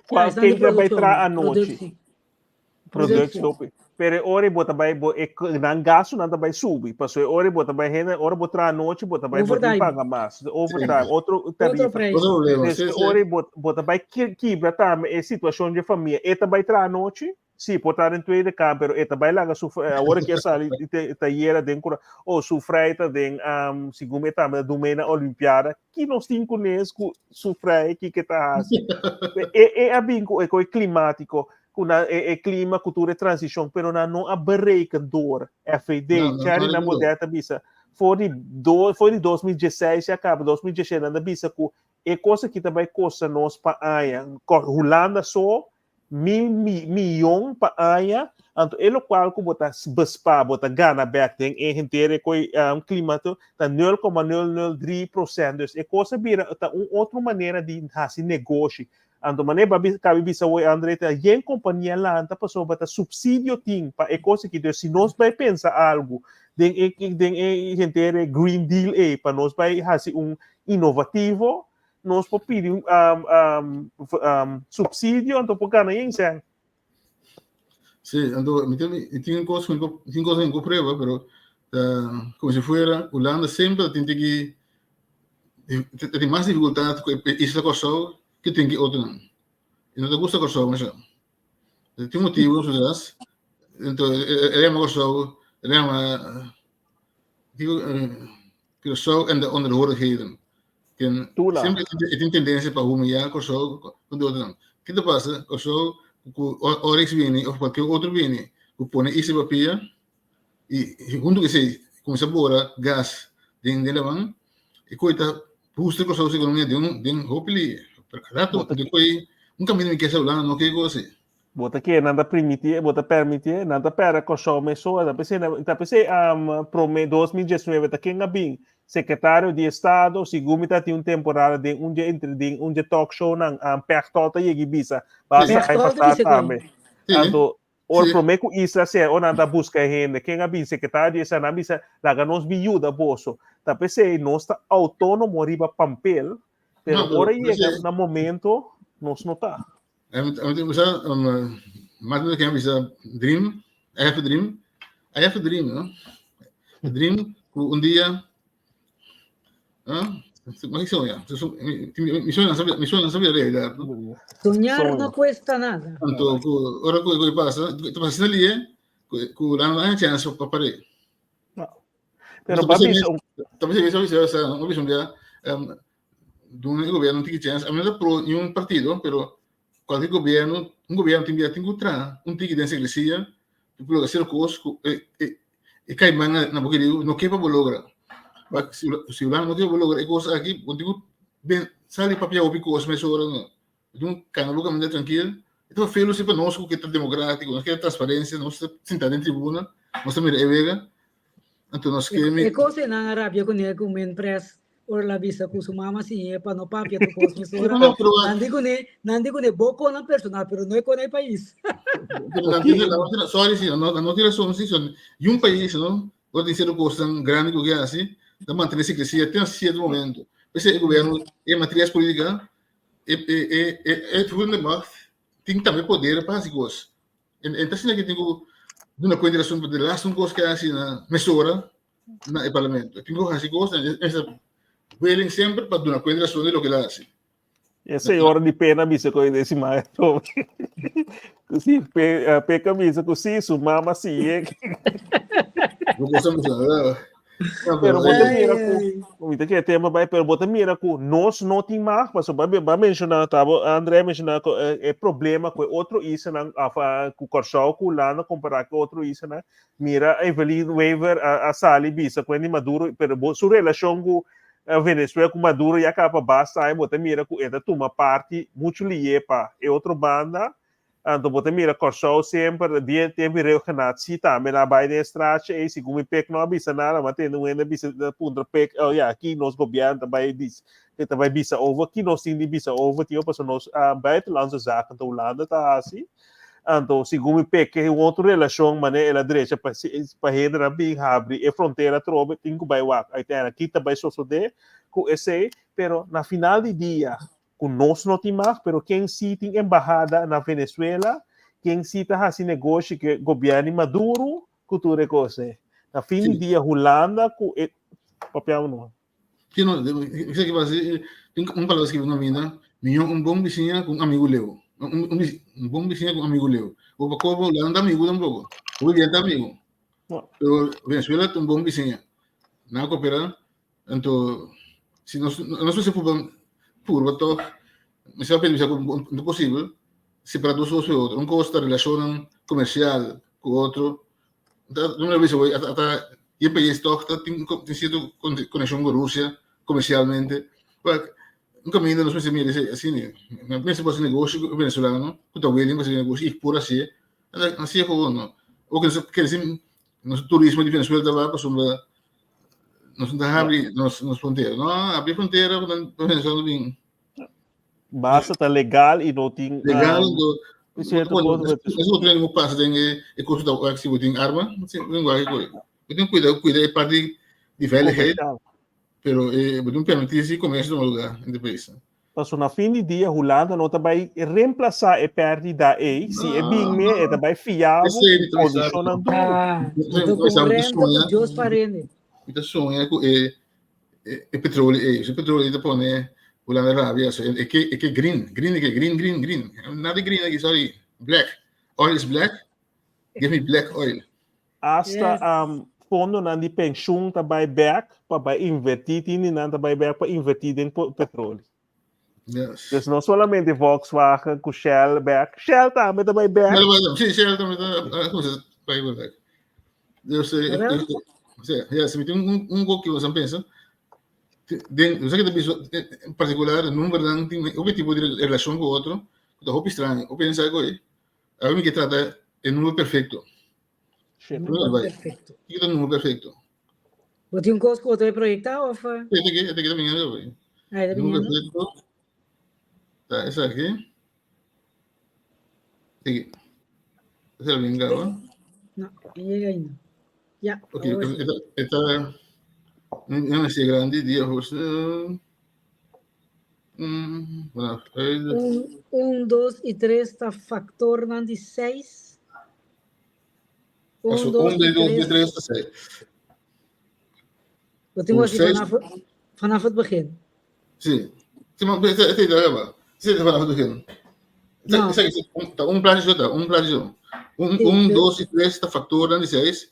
Cual ken ta bai traha anochi? Productie. Productie. Pero e ora bo ta bai bo e nan gastunan ta bai subi. Paso e ora bo ta bai hende, ora bo traha anochi bo ta bai bo tin Overtime. paga mas. Overtime, otro Otro tarifa. prijs. Otro problema. Dus Sí, e sí. ora bo bo ta bai kibra tambe e situacion dje famia. E ta bai traha anochi? Sí, por ta den tweede kamer, pero e ta bai laga su awor ke a sali tayera den kura, oh, su vrij ta den, segun mi e tambe ta dun mee na Olimpiada. Ki nos tin kunes ku su vrij, kiko e ta hasi? E e a bin ku e koi klimatiko, ku na e e klima, ku tur e transishon, pero nan no a bereken door. FVD, No, no, Cherry no nan Baudet ta bisa, for di do for di 2016 ya kaba, 2017 nan ta bisa ku e kos aki ta bai kosta nos pa aña. Hulanda so 1000 miyon pa aña, anto e lokual ku bo ta bespa, bo ta gana bek den e henter e koi klima ta nul koma nul nul drie prosent. Dus e kos a bira ta un otro manera di hasi negoshi. Anto manera bo a kabi bisa woi Andre ta yen kompania lanta pasobra ta supsidio tin pa e kos aki. Dus si nos bai pensa algu den e den e henter e green deal ei pa nos bai hasi un inovativo, nos por pidi un um, um, subsidio, anto por gana yen sen. Sí, anto mi tin, mi tin cos, tin cos en prueba, pero uh, como si fuera Holanda sempre tin que tin más dificultad ku isla Kòrsou que tin que otro. E no te gusta Kòrsou, masha. Tin motivo detrás. Anto, e llama Kòrsou, e llama digo, Curaçao en de onderhorigheden. Ken Tula. Semper e tin tendensia pa humiliá Kòrsou ku otronan. Ke ta pasa? Kòrsou ku Oryx bini òf kualke otro bini ku pone isla pa pia i huntu ku esei kuminsá bora gas den den laman e koi ta booster Kòrsou su ekonomia den un den hopi li rato de koi un kaminda mi ke sa Hulanda no ke kos así. Bo ta kere, nan ta primitié, bo ta permitié, nan ta pèrdè Kòrsou mesora. Ta p'esei, ta p'esei promé 2019 ta ken a bin sekretario di estado, segun mi ta tin un temporada den un dje entre den un dje talk shownan, Pechtold ta yega i bisa, basta aña Pechtold ta pasá bisa kon. tambe. Anto, ora promé ku Isla ser, ora nan ta buska e hende, ken a bin sekretario di estado, nan a bisa, laga nos bin yuda boso. Ta p'esei nos ta outónomo riba pampel, pero ora yega na momento, nos no ta. Usa um, Martin Luther King bisa dream, I have a dream. I have a dream, no? A dream ku un dia, ah, ma che sogna? Mi sogna, mi sogna sabi realidad, no? Soñar no cuesta nada. Anto, ku ora ku ku pasa, te pasa sina lie, ku ku la no chance pa pare. No. Pero pa bisa un Ta bisa bisa bisa, un bisa un dia, um, Duna e gobierno tiki chens, ami no ta pro niun partido, pero cualkier gobierno, un gobierno tin bia tin cu traha un tiki den secrecia, pa logra cierto cos cu e e e caiman na na boca riu no ke pa bo logra. Ba si si Hulanda no ke pa bo logra e cos aki, bo tin cu ben sali papia hopi cos mesora no. Bo tin cu cana bo caminda trankil. E ta feo si pa nos cu ke ta democratico, nos ke transparencia, nos ta sinta den tribuna, nos ta mira e wega, anto nos ke E cos nan a rabia cune cu men pres Ora el a bisa ku su mama siñ'é pa no papia tur kos mesora, No, pero nan di kuné, nan di kuné, bo konan personal, pero no e kona e pais. Pero nan tin, nan tin, sorry si, nan no tin rason si, son, y un pais, no, ora tin cierto cosnan grandi ku ke hasi, ta mantene secrecia te na cierto momento. P'esei e gobierno, e matrias politica, e e e e uitvoerende macht tin tambe poder pa hasi kos. En en ta asina ke tin ku duna kuenta di asunto, de laatste un kos ke hasi na mesora. na e parlamento. Tin ku hasi kos, e ta willing semper pa duna kuenta rason di loke el a hasi. E señora di pena bisa ku e siman ku si peka bisa ku si su mama siye. Pero bo ta mira ku mi ta kere tema bai pero bo ta mira ku nos no tin mag pasobra bo a menshoná tabo André a menshoná ku e problema ku e otro islanan òf ku Kòrsou ku Hulanda kompará ku e otro islanan mira Evelyn Wever a sali bisa ku Wendy Maduro pero bo su relashon ku Venezuela ku Maduro ya kaba pa basta aña bo ta mira ku e ta tuma parti muchu lié pa e otro banda anto bo ta mira Kòrsou semper di tempu di Reugenat si tambe nan a bai den e straatje ei segun mi Pek no a bisa nada mi a tende un hende a bisa a puntra Pek oh ya ki nos gobièrnu ta bai bisa ta bai bisa over ki nos tin di bisa over tio pasobra nos buitenlandse zaken ta Hulanda ta hasi Anto, segun mi peke un otro relashon manera el a drecha pa pa hendenan bin habri e frontera atrobe tin ku bai wak uiteindelijk ki ta bai sosodé ku esei, pero na final di dia ku nos no tin mag pero ken si tin embahada na Venezuela, ken si ta hasi negoshi ku e gobièrnu di Maduro ku tur e kos ei. Na fin di dia Hulanda ku e papiamu no. Sí, no, sé que pasa, tin un palabra escribi na mina, miño un bon bisiña ku un amigu leu. Un, un, un bon bisiña ku un amigu leu. O pa kobo, la no amigu tampoco. O bien ta amigu. No. Pero Venezuela ta un bon bisiña. Na coopera, anto si nos nos se purba purba toch, me sa pensa ku no posible separa dos cosas otro. Un cosa ta relacionnan comercial ku otro, No me bisa ata ata e pais toch ta tin tin cierto conexion cu Rusia comercialmente. Wak, un caminda nos mester mira esei asina. No mester por haci negoshi cu venezolano cu ta willing pa haci negoshi y por hacié. Hacié gewoon no. O que nos quiere decir nos turismo di Venezuela ta baha pasobra nos no ta habri nos nos frontera. No, habri frontera pa venezolano bin. Basta ta legal y no tin Legal, um, cierto bueno, eso otro no pasa den e e cosa da si tin arma, si no guai ko. Bo tin cuida cuida e parte di veiligheid, pero eh bo tin permitir si comercio tuma lugar in de país. Paso na fin di dia Hulanda no ta bai reemplasa e perdida ei, si e bin me e ta bai fiabo ku kondishonnan duro. Ah, anto con renta cu Dios pa rende. Mi ta soña cu e e petróleo ei, si petróleo ei ta pone Hulanda rabia, so e ke e ke green, green e ke green green green, nada green aki sorry, black, oil is black, give me black oil. Hasta Yes. um, fondonan di penshun ta bai bek pa bai invertí, tin di nan ta bai bek pa invertí den petróleo. Yes. Dus no solamente Volkswagen ku Shell bek, Shell tambe ta bai bek. Sí, Shell tambe ta como se bai bek. Dus eh, Wel? sí, ja, si mi tin un un kok que pensa, den, você que ta biso, en particular, numbernan tin hopi tipo di relacion cu otro, cu ta hopi extraño. Hopi pensa cu a mi ke trata e number perfecto. Shit. Number Vai. perfecto. Kiko ta number perfecto? Bo tin un kos ku bo ta proyektá of? Este ke, este ke ta biniendo, güey. Ah, ta Number biniendo. perfecto. Ta esaki. Sigui. Esa la binga, ¿no? No, no llega ainda. Ya, Ok, awor sí. esta, esta, no sé grande, dia, José. Bueno, Un, un, dos y tres ta factornan di seis. Un, Paso, dos un, y dos, tres. tres, seis. Wat doen we Seis. vanaf, vanaf het begin? Sí. Sí, maar este, este idea va. Sí, vanaf het begin. No. Esaki, ta un plaatje zo, ta un plaatje zo. Un, Sí, un, sí. dos y tres ta factor di seis.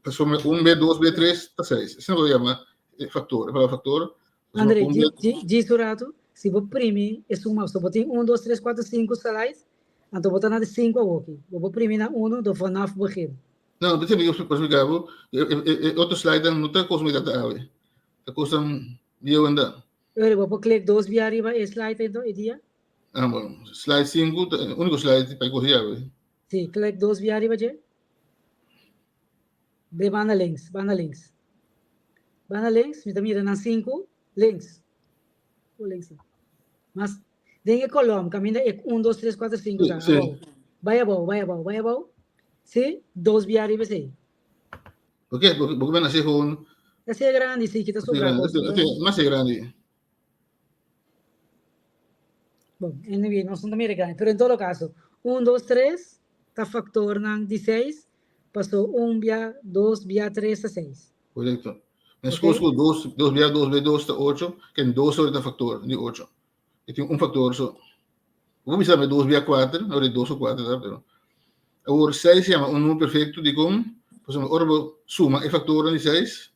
Pasobra un, B, dos, B, tres ta seis. Asina bo yama e factor, e palabra factor. André, Un, B, djis un rato, si bo primi e suma, so bo tin un, dos, tres, kuater, sinku slides, anto bo ta na di sinku awoki. Bo por primi na uno, do vanaf begin. No, pero mi por explica bo, e, e, e otro slide no ta cosa mi ta awe. Ta cosa bieu anda. Ere, bo por klik dos bia riba e slide ento e dia? Ah, bueno, slide 5, único slide pa cosa awe. Sí, klik dos bia riba dje. Be banda links, banda links. Banda links, mi ta mira nan 5, links. O links. Mas den e kolom, kaminda e 1, 2, 3, 4, 5 ta. Sí. Abou. Bai abou, bai abou, bai abou. Sí, dos bia riba esei. Ok, porque porque ben así gewoon. Esei grandi, sí, kita sobra Grande, kos. este, mas grande. Bon, anyway, nos no ta mira grandi, pero en todo caso, 1, 2, 3 ta factornan di 6, paso 1 bia, 2 bia, 3 ta 6. Correcto. Meskos ku dos, dos bia dos bia dos ta ocho, ken dos ora ta factor di ocho. E tin un factor so. Bo por bisa me dos bia kuater, ora e dos o kuater ta, pero awor seis se yama un numero perfecto dikon? Pasobra ora bo suma e factornan di seis,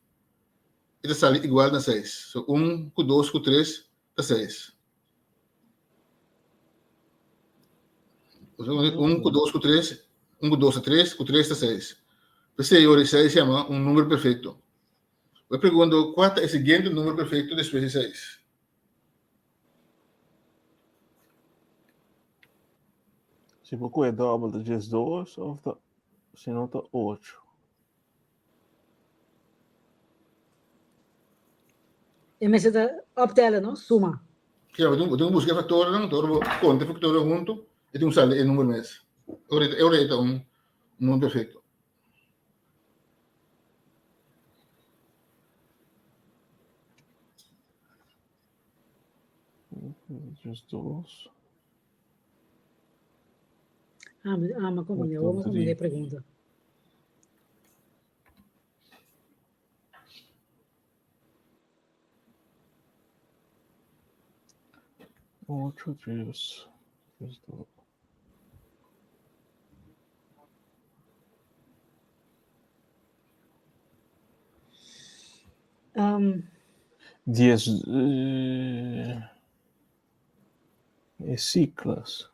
e ta sali igual na seis. So un ku dos ku tres ta seis. Un ku dos ku tres, un ku dos ta tres, ku tres ta seis. P'esei ora e seis yama un numero perfecto. Bo e pregunta kua ta e siguiente numero perfecto despues di seis? Si bo kohe dòbel ta diesdos òf ta si no ta ocho. E mester ta optellen, no? Suma. Ja, bo tin ku buska e faktornan, ora bo konta e faktornan huntu, e tin ku sali e numero mes. Ora e ta un numero perfekto. Diesdos. Ah, ah, ma comprende, awor mi comprende e pregunta. Ocho, dies, diesdos. Um, Dies, eh, e ciclos.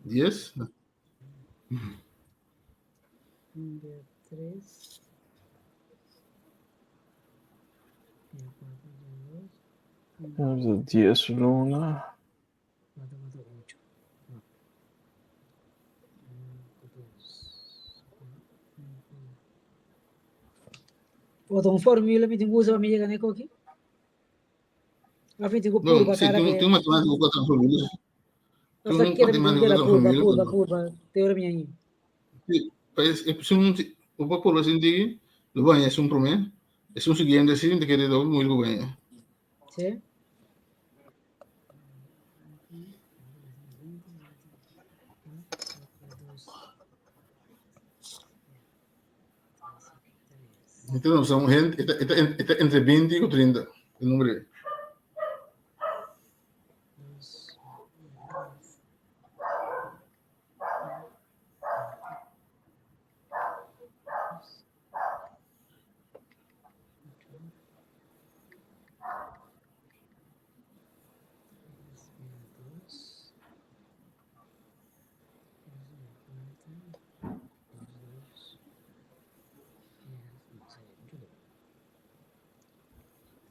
Dies? Un, dos, tres. Dies luna. Ota un formula mi tin ku usa pa mi yega na e koki? Of mi tin ku purba Sí, kada tin bes? un matemático ku ta formula. Of ta Tin un kere mi tin matemático keda ku ta purba, formula. purba, purba, te ora mi añi. Sí, pa es, es un, bo por purba sin digi, lo baña es un promé, es un siguiente sí, te kere doble muy lo baña. Sí? Entonces, son gente, esta, esta, esta entre 20 y 30, el número.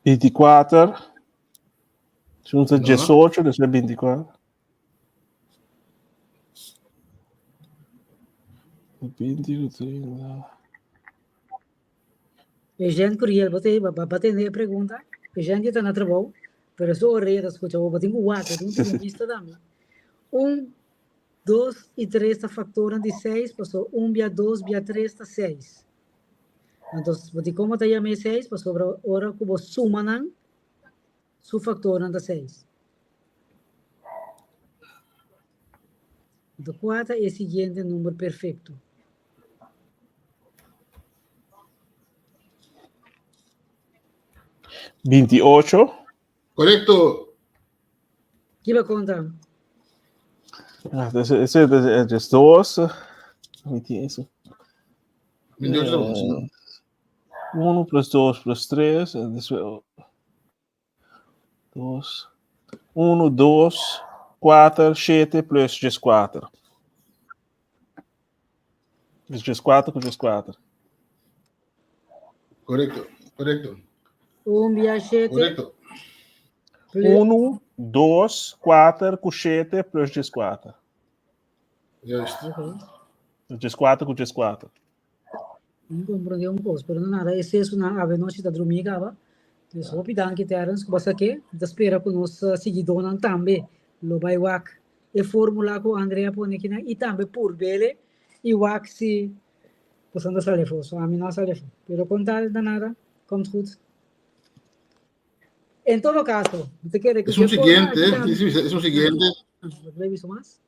Binticuater. Si un ta diesocho, debe ser binticuater. Binti, trinta. Eugène Curiel, bo te, bo tende e pregunta? Eugène ta na trabou, pero su orea ta scucha bo, bo tin cu wak, bo tin cu tene vista tambe. Un, dos y tres ta factornan di seis, pasobra un bia dos bia tres ta seis. Anto, bo di como ta yama e seis? Pasobra ora cu bo suma nan, su factornan ta seis. Anto, cua ta e siguiente number perfecto? 28. Correcto. Ki ba konta? Ah, ese, ese, ese, es dos. Mi tin eso. 28 eh, 1 plus 2 plus 3. 2. 1, 2, 4, 7 plus 14. 14 ku 14. Correcto, correcto. Un bia shete. Correcto. 1, 2, 4 ku 7 plus 14. Juist. Okay. 14 ku 14. Não compreendeu un cos, pero no nada, ese es una ave noche ta drumi caba. Dus hopi danki Terence ku basa ke, ta spera ku nos siguidónan tambe lo bai wak e formula ku Andrea pone kinan i tambe purbele i wak si boso ta sali afó. So ami no a sali afó. Pero kon tal na nada, komt goed. En todo caso, mi ta kere ku Es un dje forma siguiente, aki tambe. sí, sí, es un siguiente. Bo ta bai bisa mas?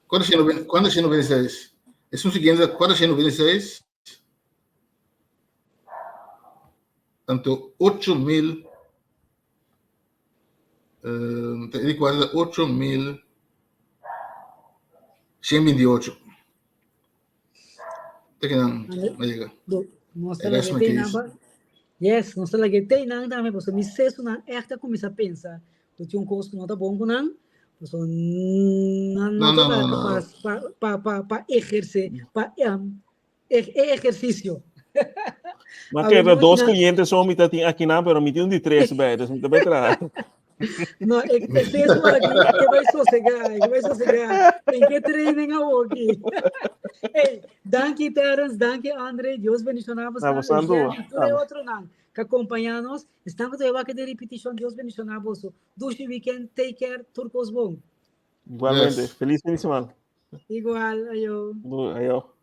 496. Es un siguiente 496. Anto 8000 uh, e di kuarto ta 8128. Te kinan a yega. Nos ta laga te nan Yes, nos ta laga te nan tambe, pasobra mi sesu nan echt a kuminsá pensa ku tin un kos ku no ta bon ku nan, pasobra nan no ta kapas pa pa pa pa ehersé, pa e ehersisio. Ma keda dos clientes so mi ta tin aki nan, pero mi tin un di tres bij, dus mi ta bij traha. No, e seis ora aki ke bai sosegá, ke bai sosegá. En ke training awoki. Hey, danki Terence, danki Andre, Dios bendiciona boso. Na boso Eugênio, tur e otronan que acompaña nos. Están ku wak de repetition, Dios bendiciona boso. Dushi weekend, take care, tur kos bon. Igualmente. Yes. Feliz fin de semana. Igual, ayo. Ayo.